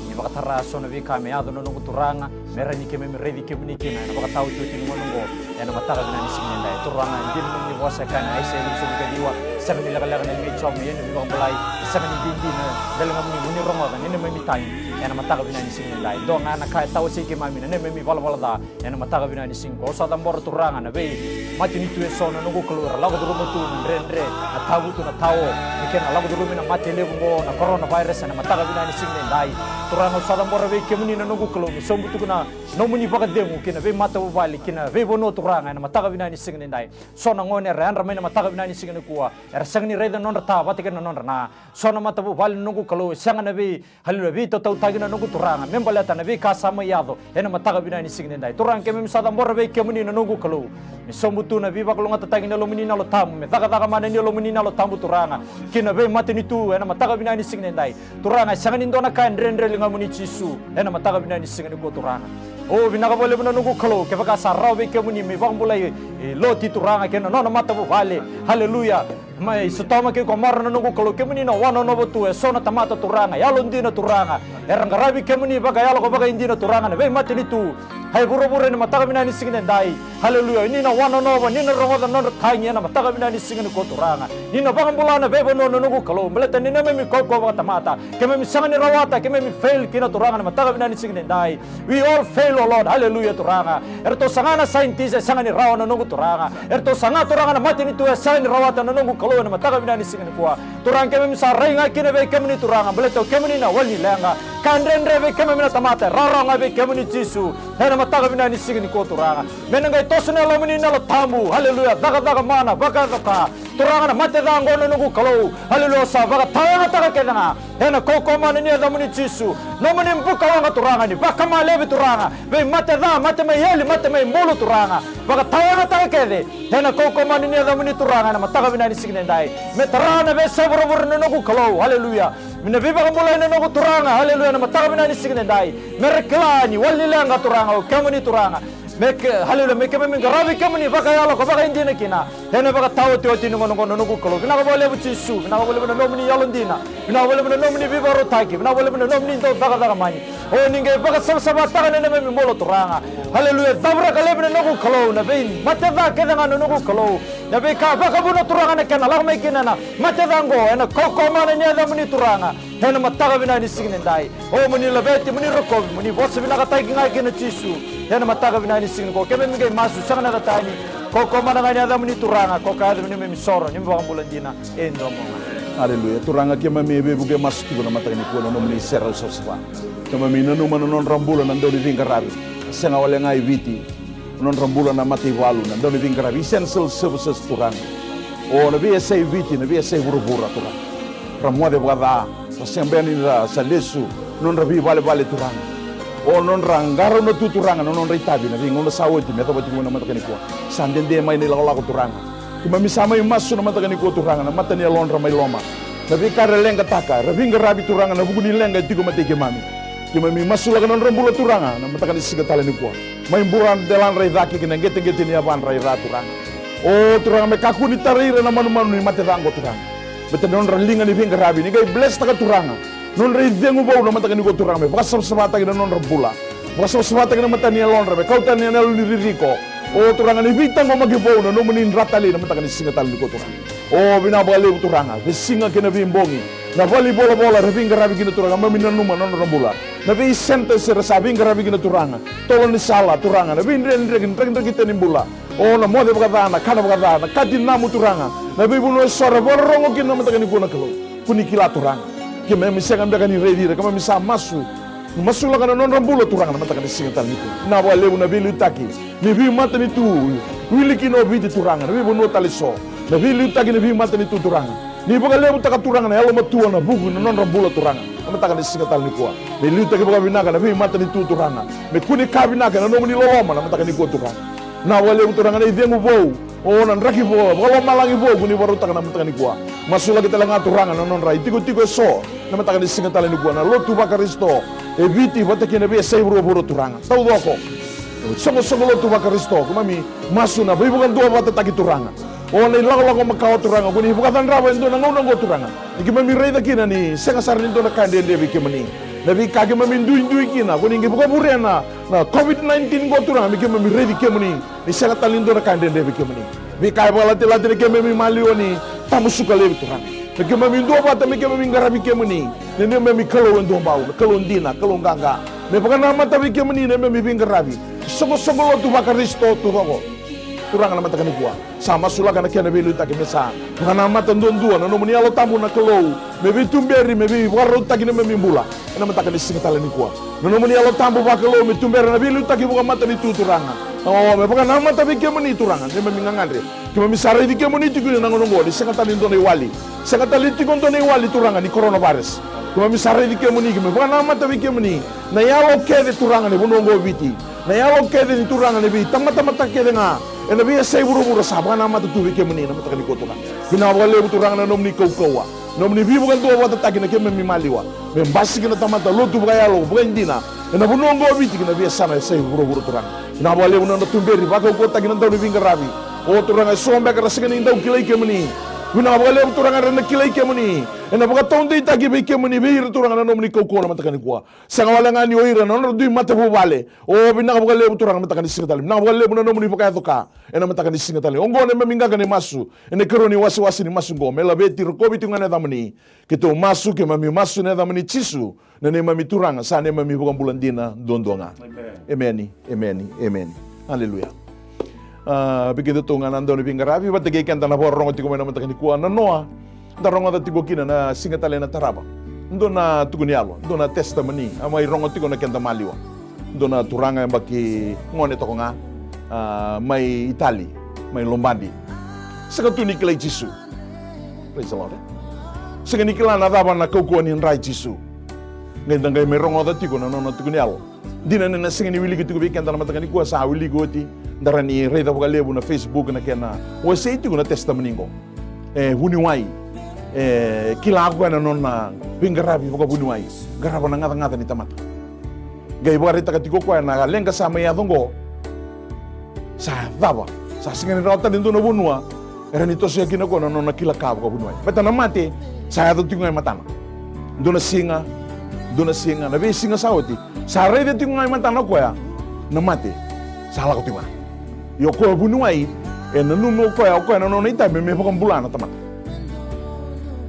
Ni vakatara so na veika me yaco na noqu Turaga. Me rawa ni keimami raici kemuni kina ena vakataotioti ni gauna oqo. Ena mataka vinaka ni siga nidai. Turaga, e dina na nomuni vosa e kaya na Aisea e limasagavulu ka ciwa. Sega ni lekaleka na liga i Jiova me ia na veivakabulai. Sega ni didi na daligamuni mo ni rogoca na neimami tagi. Ena mataka vinaka ni siga nidai. Dua ga na ka e tawasei keimami na neimami valavala ca. Ena mataka vinaka ni siga nikua au sa cabora Turaga na veimatanitu eso na noqu Kalou era lako curuma tu na dredre, na tavutu, na tao, ni kena lako curumi na mate levu oqo na coronavirus ena mataka vinaka ni siga nidai. Turaga au sa cabora vei kemuni na noqu Kalou me sobu tu na nomuni vakacegu ki na veimatavuvale ki na veivanua Turaga ena mataka vinaka ni siga nidai. So na gone era yadra mai na mataka vinaka ni siga nikua era sega ni raica na nodra ta vata kei na nodra na. So na matavuvale na noqu Kalou e sega na vei Haleluya, veitautautaki na noqu Turaga me baleta na veika sa mai yaco ena mataka vinaka ni siga nidai. Turaga keimami sa cabora vei kemuni na noqu Kalou. Me sobu tu na veivakalougatataki ni Yalomuni na Yalo Tabu, me cakacaka mana ni Yalomuni na Yalo Tabu Turaga ki na veimatanitu ena mataka vinaka ni siga nidai. Turaga e sega ni dua na ka e dredre ligamuni Jisu ena mataka vinaka ni siga nikua Turaga. O vinaka vakalevu na noqu Kalou, kevaka sa rawa vei kemuni me vakabulai e Loti Turaga kei na nona matavuvale. Haleluya. Mai sotoma kei Komara na noqu Kalou, kemuni na wanonova tu eso na tamata Turaga, yalodina Turaga. Era qaravi kemuni vakayalo ka vakaidina Turaga na veimatanitu. Hai vuravura ena mataka vinaka ni siga nidai. Haleluya, ni na wanonova, ni na rogoca na nodra tagi ena mataka vinaka ni siga nikua Turaga. Ni na vakabula na veivanua na noqu Kalou, baleta ni neimami kaukauwa vakatamata. Keimami sega ni rawata, keimami fail kina Turaga na mataka vinaka ni siga nidai. We all fail, O Lord. Haleluya, Turaga. Eratou saga na scientist, e sega ni rawa na noqu Turaga. Eratou saga Turaga na matanitu, e sega ni rawata na noqu Kalou ena mataka vinaka ni siga nikua. Turaga keimami sa rai ga kina vei kemuni Turaga, baleta o kemuni na wali ni leqa. Ka dredre vei keimami na tamata, e rawarawa ga vei kemuni Jisu. Ena mataka vinaka ni siga nikua Turaga. Me na qai toso na Yalomuni na Yalo Tabu. Haleluya. Cakacaka mana, vakayaco ka. Turaga na mate ca oqo na noqu Kalou. Haleluya, sa vakatawayagataka kece ga. Ena kaukauwa mana ni yacamuni Jisu. Nomuni buka waqa Turaga ni vakamalevi Turaga. Vei mate ca, mate mai eli, mate mai bulu Turaga. Vakatawayagataka kece. Ena kaukauwa mana ni yacamuni Turaga ena mataka vinaka ni siga nidai. Me tara na veiyasai vuravura na noqu Kalou. Haleluya. Me na veivakabulai na noqu Turaga, haleluya, na mataka vinaka ni siga ni dai. Me ra kila ni wali ni leqa Turaga, o kemuni Turaga. Me ke, haleluya, me keimami qaravi kemuni vakayalo ka vakaidina kina. Ena vakataotioti ni gauna oqo na noqu Kalou. Vinaka vakalevu Jisu, vinaka vakalevu na nomuni yalodina. Vinaka vakalevu na nomuni veivakarautaki, vinaka vakalevu na nomuni dau cakacaka mai. O ni qai vakasavasavataka na neimami bula Turaga. Haleluya, cavuta ka levu na noqu Kalou, na veimate ca kece ga na noqu Kalou. Na veika vakavuna Turaga na kena lako mai kina na mate ca oqo, ena kaukaua mana ni yacamuni Turaga. Ena mataka vinaka ni siga ni dai. O mo ni laveti, mo ni rokovi, mo ni vosa vinakataki ga kina Jisu. Ena mataka vinaka ni siga ni ko keimami qai masu, sega na yaca tani. Kaukaua mana ga ni yacamuni Turaga, ko ka yaca ni neimami soro, neimami vakabula dina. E dua mo ga. Aleluya. Turaga keimami e veivuke masu tiko na mataka ni kua na nomuni serau savasava. Keimami nanuma na nodra bula na dau ni veiqaravi. Sega wale ga i Viti. Na nodra bula na mataivalu, na dau ni veiqaravi, essential services Turaga. O na veiyasai Viti, na veiyasai vuravura Turaga. Ra moce vakaca, ra sega beka ni ra sa lesu, na nodra veivalevale Turaga. O na nodra qarauna tu Turaga, na nodra itavi, na veigauna sa oti, me yacova tiko mai na mataka ni kua. Sa dede mai na ilakolako Turaga. Keimami sa mai masu na mataka ni kua Turaga, na mata ni yalodra mai loma. Na veika era leqataka, era veiqaravi Turaga, na vuku ni leqa e tiko matei keimami. Keimami masulaka na nodra bula Turaga, na mataka ni siga tale ni kua. Mai bura deladra i cake kei na qeteqete ni yavadra i ra Turaga. O Turaga me kakua ni tarai ira na manumanu ni mate ca oqo Turaga. Baleta na nodra liga ni veiqaravi, ni qai blesstaka Turaga. Nodra icegu vou na mataka ni kua Turaga, me vakasavasavataki na nodra bula. Vakasavasavataki na mata ni yalodra, me kau tani na yalo ni ririko. O Turaga ni veitaqomaki vou na nomuni dra talei na mataka ni siga tale ni kua Turaga. O vinaka vakalevu Turaga, veisiga kei na veibogi. Na valenivolavola era veiqaravi kina Turaga, mami nanuma na nodra bula. Na veicentres era sa veiqaravi kina Turaga. Tolo ni sala Turaga, na veidredreki, drakidrakita ni bula. O na moce vakaca, na kana vakaca, na ka tinamu Turaga. Na veivanua eso era vakarorogo kina na mataka ni kua na Kalou. Ko ni kila Turaga. Keimami sega beka ni raici ira, keimami sa masu. Masulaka na nodra bula Turaga na mataka ni siga tale ni kua. Vinaka vakalevu na veiliutaki ni veimatanitu. Wili kina o Viti Turaga, na veivanua tale eso. Na veiliutaki ni veimatanitu Turaga. Ni vakalevutaka Turaga na yalomatua na vuku na nodra bula Turaga. Na mataka ni siga tale ni kua. Me liutaki vakavinaka na veimatanitu Turaga. Me kune ka vinaka na nomuni loloma na mataka ni kua Turaga. Vinaka vakalevu Turaga na icegu vou. O na draki vou, vakalomalagi vou, ko ni vakarautaka na mataka ni kua. Masulaki tale ga Turaga na nodra itikotiko eso. Na mataka ni siga tale ni kua, na lotu vaKarisito. E Viti vata kei na veiyasai vuravura Turaga. Taucoko. Soqosoqo lotu vaKarisito. Keimami masu na veivakaduavatataki Turaga. O na ilakolako makawa Turaga, ko ni vakacadrava e dua na gauna oqo Turaga. Ni keimami raica kina ni sega sara ni dua na ka dredre vei kemuni. Na veika keimami duidui kina, ko ni qai vakavurea na, na COVID nineteen oqo Turaga, me keimami raici kemuni. Ni sega tale ni dua na ka dredre vei kemuni. Veika e vakalatilati na keimami maliwa ni tamusuka laivi Turaga. Me keimami duavata, me keimami qaravi kemuni. Na neimami Kalou e duabau, na Kalou dina, Kalou qaqa. Me vakanamata vei kemuni na neimami veiqaravi. Soqosoqo lotu vaKarisito taucoko. Turaga na mataka ni kua. Sa masulaka na kena veiliutaki me sa vakanamata duadua na nomuni Yalo Tabu na Kalou, me veituberi, me veivakarautaki na neimami bula ena mataka ni siga tale ni kua. Na nomuni Yalo Tabu vakalou me tubera na veiliutaki vakamatanitu Turaga. O, me vakanamata vei kemuni Turaga na neimami gagadre. Keimami sa raici kemuni tiko ena gauna oqo ni sega tale ni dua na iwali. Sega tale ni tiko dua na iwali Turaga ni coronavirus. Keimami sa raici kemuni, keimami vakanamata vei kemuni na yalo kece Turaga ni vanua oqo o Viti. Na yalo kece ni Turaga ni veitamata kece ga ena veiyasai vuravura sa vakanamata tu vei kemuni na mataka ni kua Turaga. Vinaka vakalevu Turaga na nomuni kaukauwa, nomuni veivakaduavatataki na keimami maliwa. Me basika na tamata lotu vakayalo vakaidina ena vanua oqo o Viti kei na veiyasana e yasai vuravura Turaga. Vinaka vakalevu na nodra tuberi vakaukauwataki na dau ni veiqaravi. O Turaga eso beka era sega ni dau kilai kemuni. Vinaka vakalevu Turaga era na kilai kemuni. Ena vakataudeitaki vei kemuni vei ira Turaga na nomuni kaukauwa na mataka ni kua. Sega wale ga ni o ira na nodra dui matavuvale. O vinaka vakalevu Turaga mataka ni siga tale. Vinaka vakalevu na nomuni vakayaco ka ena mataka ni siga tale. Oqo na neimami qaqa ni masu ena ikarua ni wasewase ni masu oqo. Me laveti rokovi tiko ga na yacamuni. Keitou masu, keimami masu ena yacamuni Jisu, na neimami Turaga, sa neimami vakabula dina duadua ga. Emeni, emeni, emeni. Aleluya. A, vei keitou ga na dau ni veiqaravi vata kei keda na vakarorogo tiko mai na mataka ni kua, na noa da rogoca tiko kina na siga tale na tarava. Dua na tuku ni yalo, dua na testimony, a mai rogo tiko na keda maliwa. Dua na turaga yabaki gone toka ga, a, mai Itali, mai Lombardy. Sega tu ni kilai Jisu. Praise the Lord. Sega ni kila na cava na kaukauwa ni dra i Jisu. Qai da qai mai rogoca tiko na nona tuku ni yalo. Dina ni na sega ni wiliki tiko vei keda na mataka ni kua, sa wiliki oti, da rawa ni raica vakalevu na Facebook na kena wasei tiko na testimony qo. E vuniwai. E kila o koya na nona veiqaravi vakavuniwai, qarava na gacagaca ni tamata. Qai vakaraitaka tiko o koya na leqa sa mai yaco oqo, sa cava, sa sega ni rawa tale e dua na vanua era ni tosoya kina o koya na nona kila ka vakavuniwai. Baleta na mate sa yaco tiko ga e matana. Dua na siga, dua na siga, na veisiga sa oti, sa raica tiko ga e matana o koya na mate sa lako tiko ga. Ia o koya vuniwai, e nanuma o koya, o koya na nona itavi me vakabula na tamata.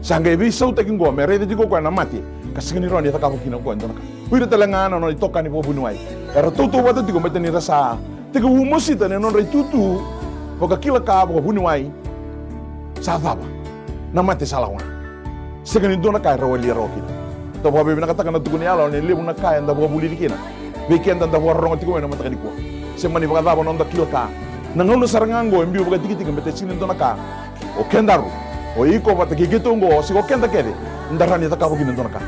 Sa qai veisautaki oqo me raica tiko o koya na mate ka sega ni rawa ni cakava kina o koya e dua na ka. O ira tale ga na nona itokani vakavuniwai era tautauvata tiko, baleta ni ra sa tekivu mosita na nodra itutu vakakila ka vakavuniwai. Sa cava? Na mate sa lako ga. Sega ni dua na ka e rawa li e rawa kina. Da vakavinavinakataka na tukuni yalo ni levu na ka eda vakavulici kina vei keda da vakarorogo tiko mai na mataka nikua. Se mani vakacava na noda kila ka, na gauna sara ga oqo e biu vakatikitiki, baleta e sega ni dua na ka o kedaru, o iko vata kei keitou oqo, se o keda kece, da rawa ni cakava kina e dua na ka.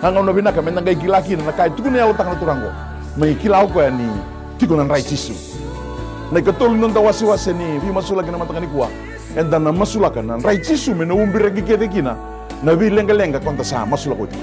A gauna vinaka meda qai kila kina na ka e tukuna e yalotaka na Turaga oqo. Mai kila o koya ni tiko na dra i Jisu. Na ikatolu ni noda wasewase ni veimasulaki na mataka nikua, eda na masulaka na dra i Jisu me na ubiraki kece kina na veileqaleqa ko da sa masulaka oti.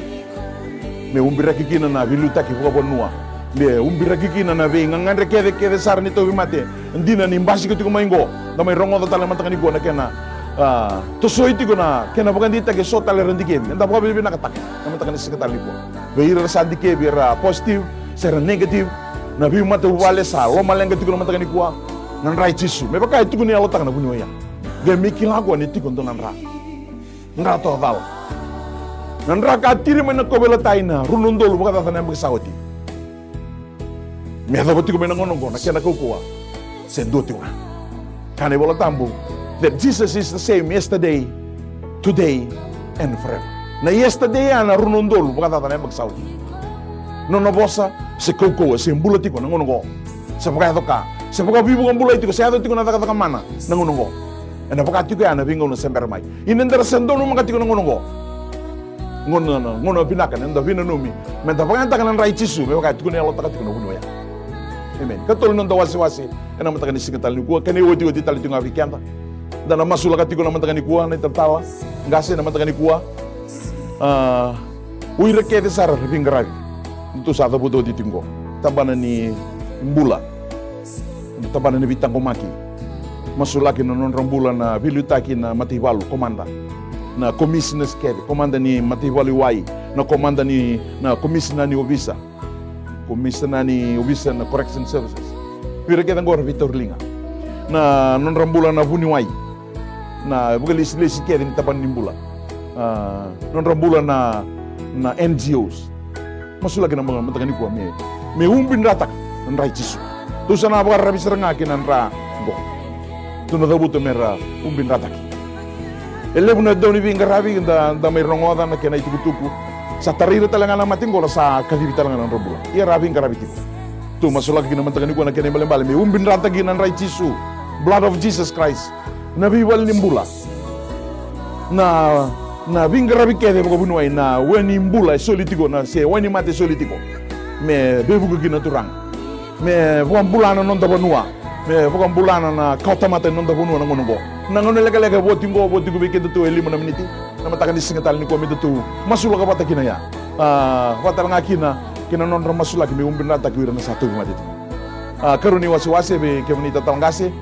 Me ubiraki kina na veiliutaki vakavanua, me ubiraki kina na veigagadre kece kece sara ni tauvimate. Dina ni basika tiko mai oqo, da mai rogoca tale na mataka nikua na kena, a, tosoi tiko na kena vakadeitaki e so tale era dikevi. Eda vakavinavinakataka na mataka ni siga tale nikua vei ira era sa dikevi, era positive se era negative. Na veimatavuvale sa lomaleqa tiko na mataka nikua. Na dra i Jisu, me vaka e tukuni e yalotaka na vuniwai ya, qai me kila o koya ni tiko e dua na dra. Dra tawacala. Na dra ka tiri mai na kauveilatai na rua na udolu vakacaca na yabaki sa oti. Me yacova tiko mai na gauna oqo na kena kaukauwa se dua tiko ga. Kaya na iVola Tabu that Jesus is the same yesterday, today and forever. Na yesterday ya na rua na udolu vakacaca na yabaki sa oti. Nona vosa se kaukauwa, se bula tiko na gauna oqo. Se vakayaco ka, se vakaveivakabulai tiko, se yaco tiko na cakacaka mana na gauna oqo. Ena vaka tiko ya na veigauna se bera mai. Ia ni da ra se donumaka tiko na gauna oqo, gauna, na gauna vinaka ni da veinanumi me da vakayagataka na dra i Jisu, me vaka e tukuna e yalotaka tiko na vuniwai ya. Amen. Katolu ni noda wasewase ena mataka ni siga tale nikua, kena iotioti tale tiko ga vei keda. Da na masulaka tiko na mataka nikua na italatala qase na mataka nikua. A, o ira kece sara era veiqaravi, datou sa cavuta oti tiko oqo, tabana ni bula, tabana ni veitaqomaki. Masulaki na nodra bula na veiliutaki na mataivalu, komada, na commissioners kece, komada ni mataivalu i wai, na komada ni, na komisina ni ovisa, komisina ni ovisa na correction services. O ira kece oqo era veitauriliga. Na nodra bula na vuniwai, na vakalesilesi kece ni tabana ni bula. A, nodra bula na, na N G Os. Masulaki na ma-, mataka nikua me, me ubidrataka na dra i Jisu. Tou sa na vakararavi sara ga ki na dra oqo. Tou na cavuta me ra ubidrataki. E levu na dauniveiqaravi da, da mai rogoca na kena itukutuku. Sa tarai ira tale ga na mate oqo ra sa kacivi tale ga na nodra bula. Ia ra veiqaravi tiko. Tou masulaka kina mataka nikua na kena ibalebale me ubidrataki na dra i Jisu. Blood of Jesus Christ. Na veivale ni bula. Na, na veiqaravi kece vakavuniwai, na we ni bula e soli tiko, na se wai ni mate e soli tiko. Me veivuke kina na Turaga. Me vakabula na noda vanua. Me vakabula na, na kawatamata ni noda vanua na gauna oqo. Na gauna lekaleka e vo tiko oqo, vo tiko vei kedatou e lima na miniti. Na mataka ni siga tale nikua me datou masulaka vata kina ya. A, vata tale ga kina, kei na nodra masulaki me ubidrataki o ira na sa tauvimate tiko. A, karua ni wasewase vei kemuni italatala qase,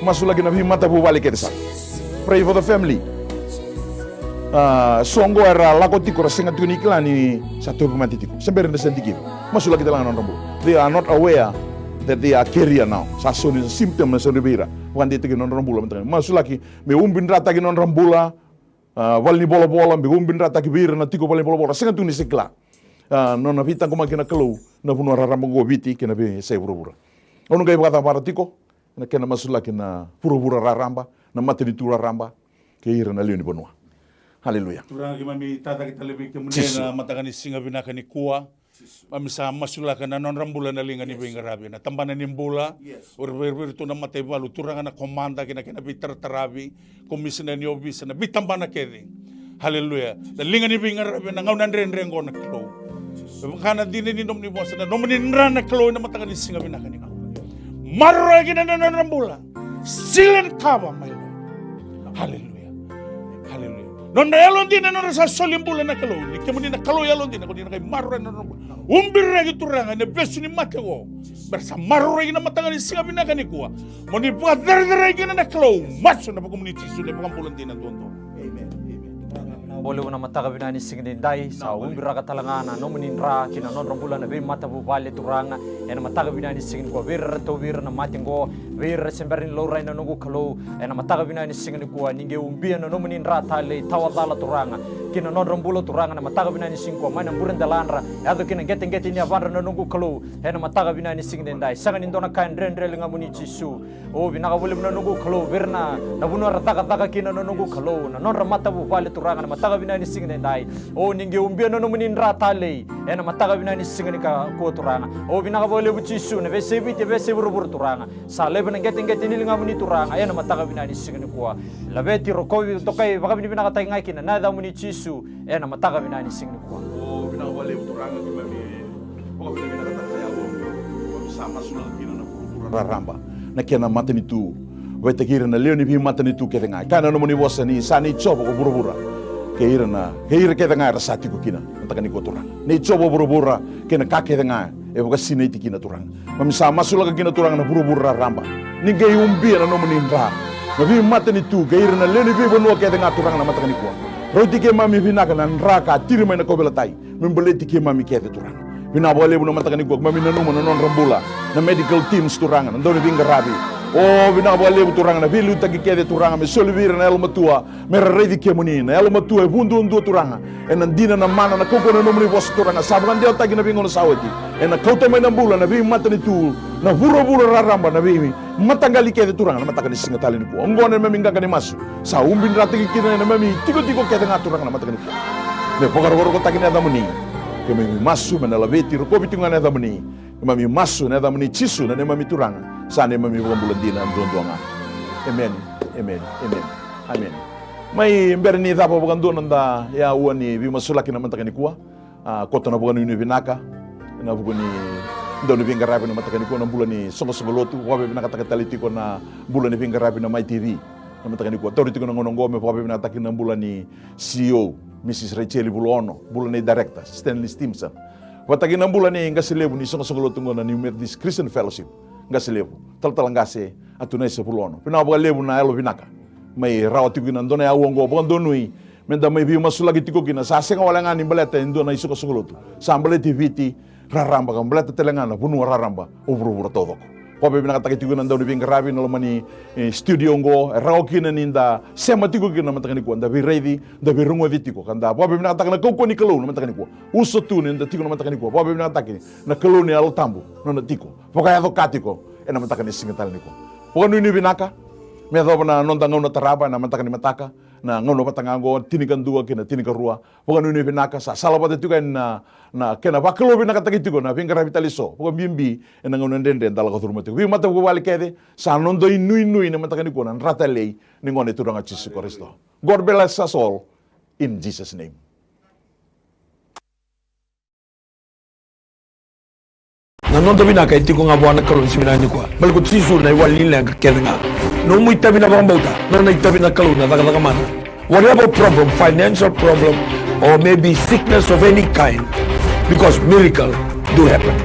masulaki na veimatavuvale kece sara. Pray for the family. A, so oqo era lako tiko, ra sega tiko ni kila ni sa tauvimate tiko. Se bera ni ra sa dikivi. Masulaki tale ga na nodra bula. They are not aware that they are carrier now. Sa so ni symptom na so ni vei ira. Vakadeitaki na nodra bula. Masulaki me ubidrataki na nodra bula. A, valenivolavola, me ubidrataki vei ira na tiko valenivolavola. Sega tu ni se kila. A, nona veitaqomaki na Kalou na vanua raraba oqo o Viti kei na veiyasai vuravura. Au na qai vakacavara tiko na kena masulaki na vuravura raraba, na matanitu raraba, kei ira na lewe ni vanua. Haleluya. Turaga, keimami tacake tale vei kemuni ena mataka ni siga vinaka nikua. Keimami sa masulaka na nodra bula na liga ni veiqaravi, na tabana ni bula. O ira, vei ira tu na mataivalu, Turaga, na komada kei na kena veitarataravi, komisina ni ovisa, na veitabana kece. Haleluya. Na liga ni veiqaravi ena gauna dredre oqo na Kalou. Me vaka na dina ni nomuni vosa, na nomuni dra na Kalou ena mataka ni siga vinaka nikua. Maroroya kina na nodra bula. Seal and cover, my Lord. Haleluya. Haleluya. Nodra yalodina, nodra sa soli bula na Kalou. Ni kemuni na Kalou yalodina, ko ni na qai maroroi na nodra bula. Ubiraki Turaga na vesu ni mate qo. Mera sa maroroi na mataka ni siga vinaka nikua. Mo ni vakacerecerei kina na Kalou. Masu na vakumuni Jisu na vakabula dina duadua. Amen. Amen. Vinaka vakalevu na mataka vinaka ni siga ni dai, sa ubiraka tale ga na nomuni dra ki na nodra bula na veimatavuvale Turaga. Ena mataka vinaka ni siga nikua, vei ira era tauvi ira na mate qo, vei ira se bera ni laurai na noqu Kalou. Ena mataka vinaka ni siga nikua, ni qai ubia na nomuni dra talei tawa cala Turaga ki na nodra bula Turaga, na mataka vinaka ni siga nikua, mai na bure deladra, yaco ki na qeteqete ni yavadra na noqu Kalou. Ena mataka vinaka ni siga ni dai, sega ni dua na ka e dredre ligamuni Jisu. O vinaka vakalevu na noqu Kalou, vei ira na, na vanua era cakacaka kina na noqu Kalou, na nodra matavuvale Turaga, na mataka vinaka ni siga ni dai. O ni qai ubia na nomuni dra talei ena mataka vinaka ni siga nikua Turaga. O vinaka vakalevu Jisu, na veiyasai Viti, veiyasai vuravura Turaga. Sa laiva na qeteqete ni ligamuni Turaga ena mataka vinaka ni siga nikua. Laveti, rokovi, dokai, vakavinavinakataki ga kina na yacamuni Jisu ena mataka vinaka ni siga nikua. O vinaka vakalevu Turaga, keimami vakavinavinakataka na yalo. Keimami sa masulaka kina na vuravura raraba, na kena matanitu. Vakaitaki ira na lewe ni veimatanitu kece ga. Kaya na nomuni vosa ni sa nei Jiova ko vuravura kei ira na, kei ira kece ga era sa tiko kina. Mataka nikua Turaga, nei Jiova ko vuravura kei na ka kece ga e vakasinaiti kina Turaga. Keimami sa masulaka kina Turaga na vuravura raraba. Ni qai ubia na nomuni dra na veimatanitu kei ira na lewe ni veivanua kece ga Turaga na mataka nikua. Rauti keimami vinaka na dra ka tiri mai na kauveilatai me baleti keimami kece Turaga. Vinaka vakalevu na mataka nikua, keimami nanuma na nodra bula na medical teams Turaga, na dauniveiqaravi. O vinaka vakalevu Turaga na veiliutaki kece Turaga me soli vei ira na yalomatua me ra raici kemuni, na yalomatua e vu duadua Turaga. Ena dina, na mana, na kaukauwa na nomuni vosa Turaga, sa vakadewataki na veigauna sa oti. Ena kauta mai na bula na veimatanitu, na vuravura raraba, na veimataqali kece Turaga na mataka ni siga tale nikua. Oqo na neimami qaqa ni masu. Sa ubidrataki kina ena neimami tikotiko kece ga Turaga na mataka nikua. Me vakarokorokotaki na yacamuni. Keimami masu me na laveti, rokovi tiko ga na yacamuni. Keimami masu ena yacamuni Jisu na neimami Turaga, sa neimami Vakabula dina duadua ga. Emeni. Emeni. Emeni. Emeni. Mai bera ni cava vakadua na noda aua ni veimasulaki na mataka nikua, a, koto na vakanuinui vinaka ena vuku ni dauniveiqaravi na mataka nikua, na bula ni soqosoqo lotu. Vakavinavinakataka tale tiko na bula ni veiqaravi na Mai T V na mataka nikua. Tauri tiko na gauna oqo me vakavinavinakataki na bula ni C E O, Mrs Rachel Vulaono, bula ni director Stanley Stimson, vakataki na bula ni qase levu ni soqosoqo lotu oqo na New Methodist Christian Fellowship, qase levu, talatala qase Atunaisa Vulaono. Vinaka vakalevu na yalo vinaka. Mai rawa tiko kina dua na aua oqo vakadonui me da mai veimasulaki tiko kina. Sa sega wale ga ni baleta e dua na isoqosoqo lotu, sa baleti Viti raraba ka baleta tale ga na vanua raraba o vuravura taucoko. Vakavinavinakataki tiko na dauniveiqaravi na loma ni, e, studio oqo, e rawa kina ni da sema tiko kina na mataka nikua, da veiraici, da veirogoci tiko, ka da vakavinavinakataka na kaukauwa ni Kalou na mataka nikua. Uso tu ni da tiko na mataka nikua, vakavinavinakataki na Kalou ni Yalo Tabu, nona tiko vakayaco ka tiko ena mataka ni siga tale nikua. Vakanuinui vinaka me yacova na noda gauna tarava ena mataka ni mataka, na gauna vata ga oqo, tinikadua kei na tinikarua. Vakanuinui vinaka, sa salavata tiko yani na, na kena vakalouvinakataki tiko na veiqaravi tale eso, vakabibi ena gauna dredre da lako curuma tiko. Veimatavuvale kece, sa noda inuinui na mataka nikua na dra talei ni Gone Turaga Jisu Karisito. God bless us all in Jesus' name. Na noda vinaka e tiko ga vua na Kalou ni siga vinaka nikua. Baleta ko Jisu na iwali ni leqa kece ga. Nomu itavi na vakabauta, nona itavi na Kalou na cakacaka mana. Whatever problem, financial problem, or maybe sickness of any kind, because miracle do happen.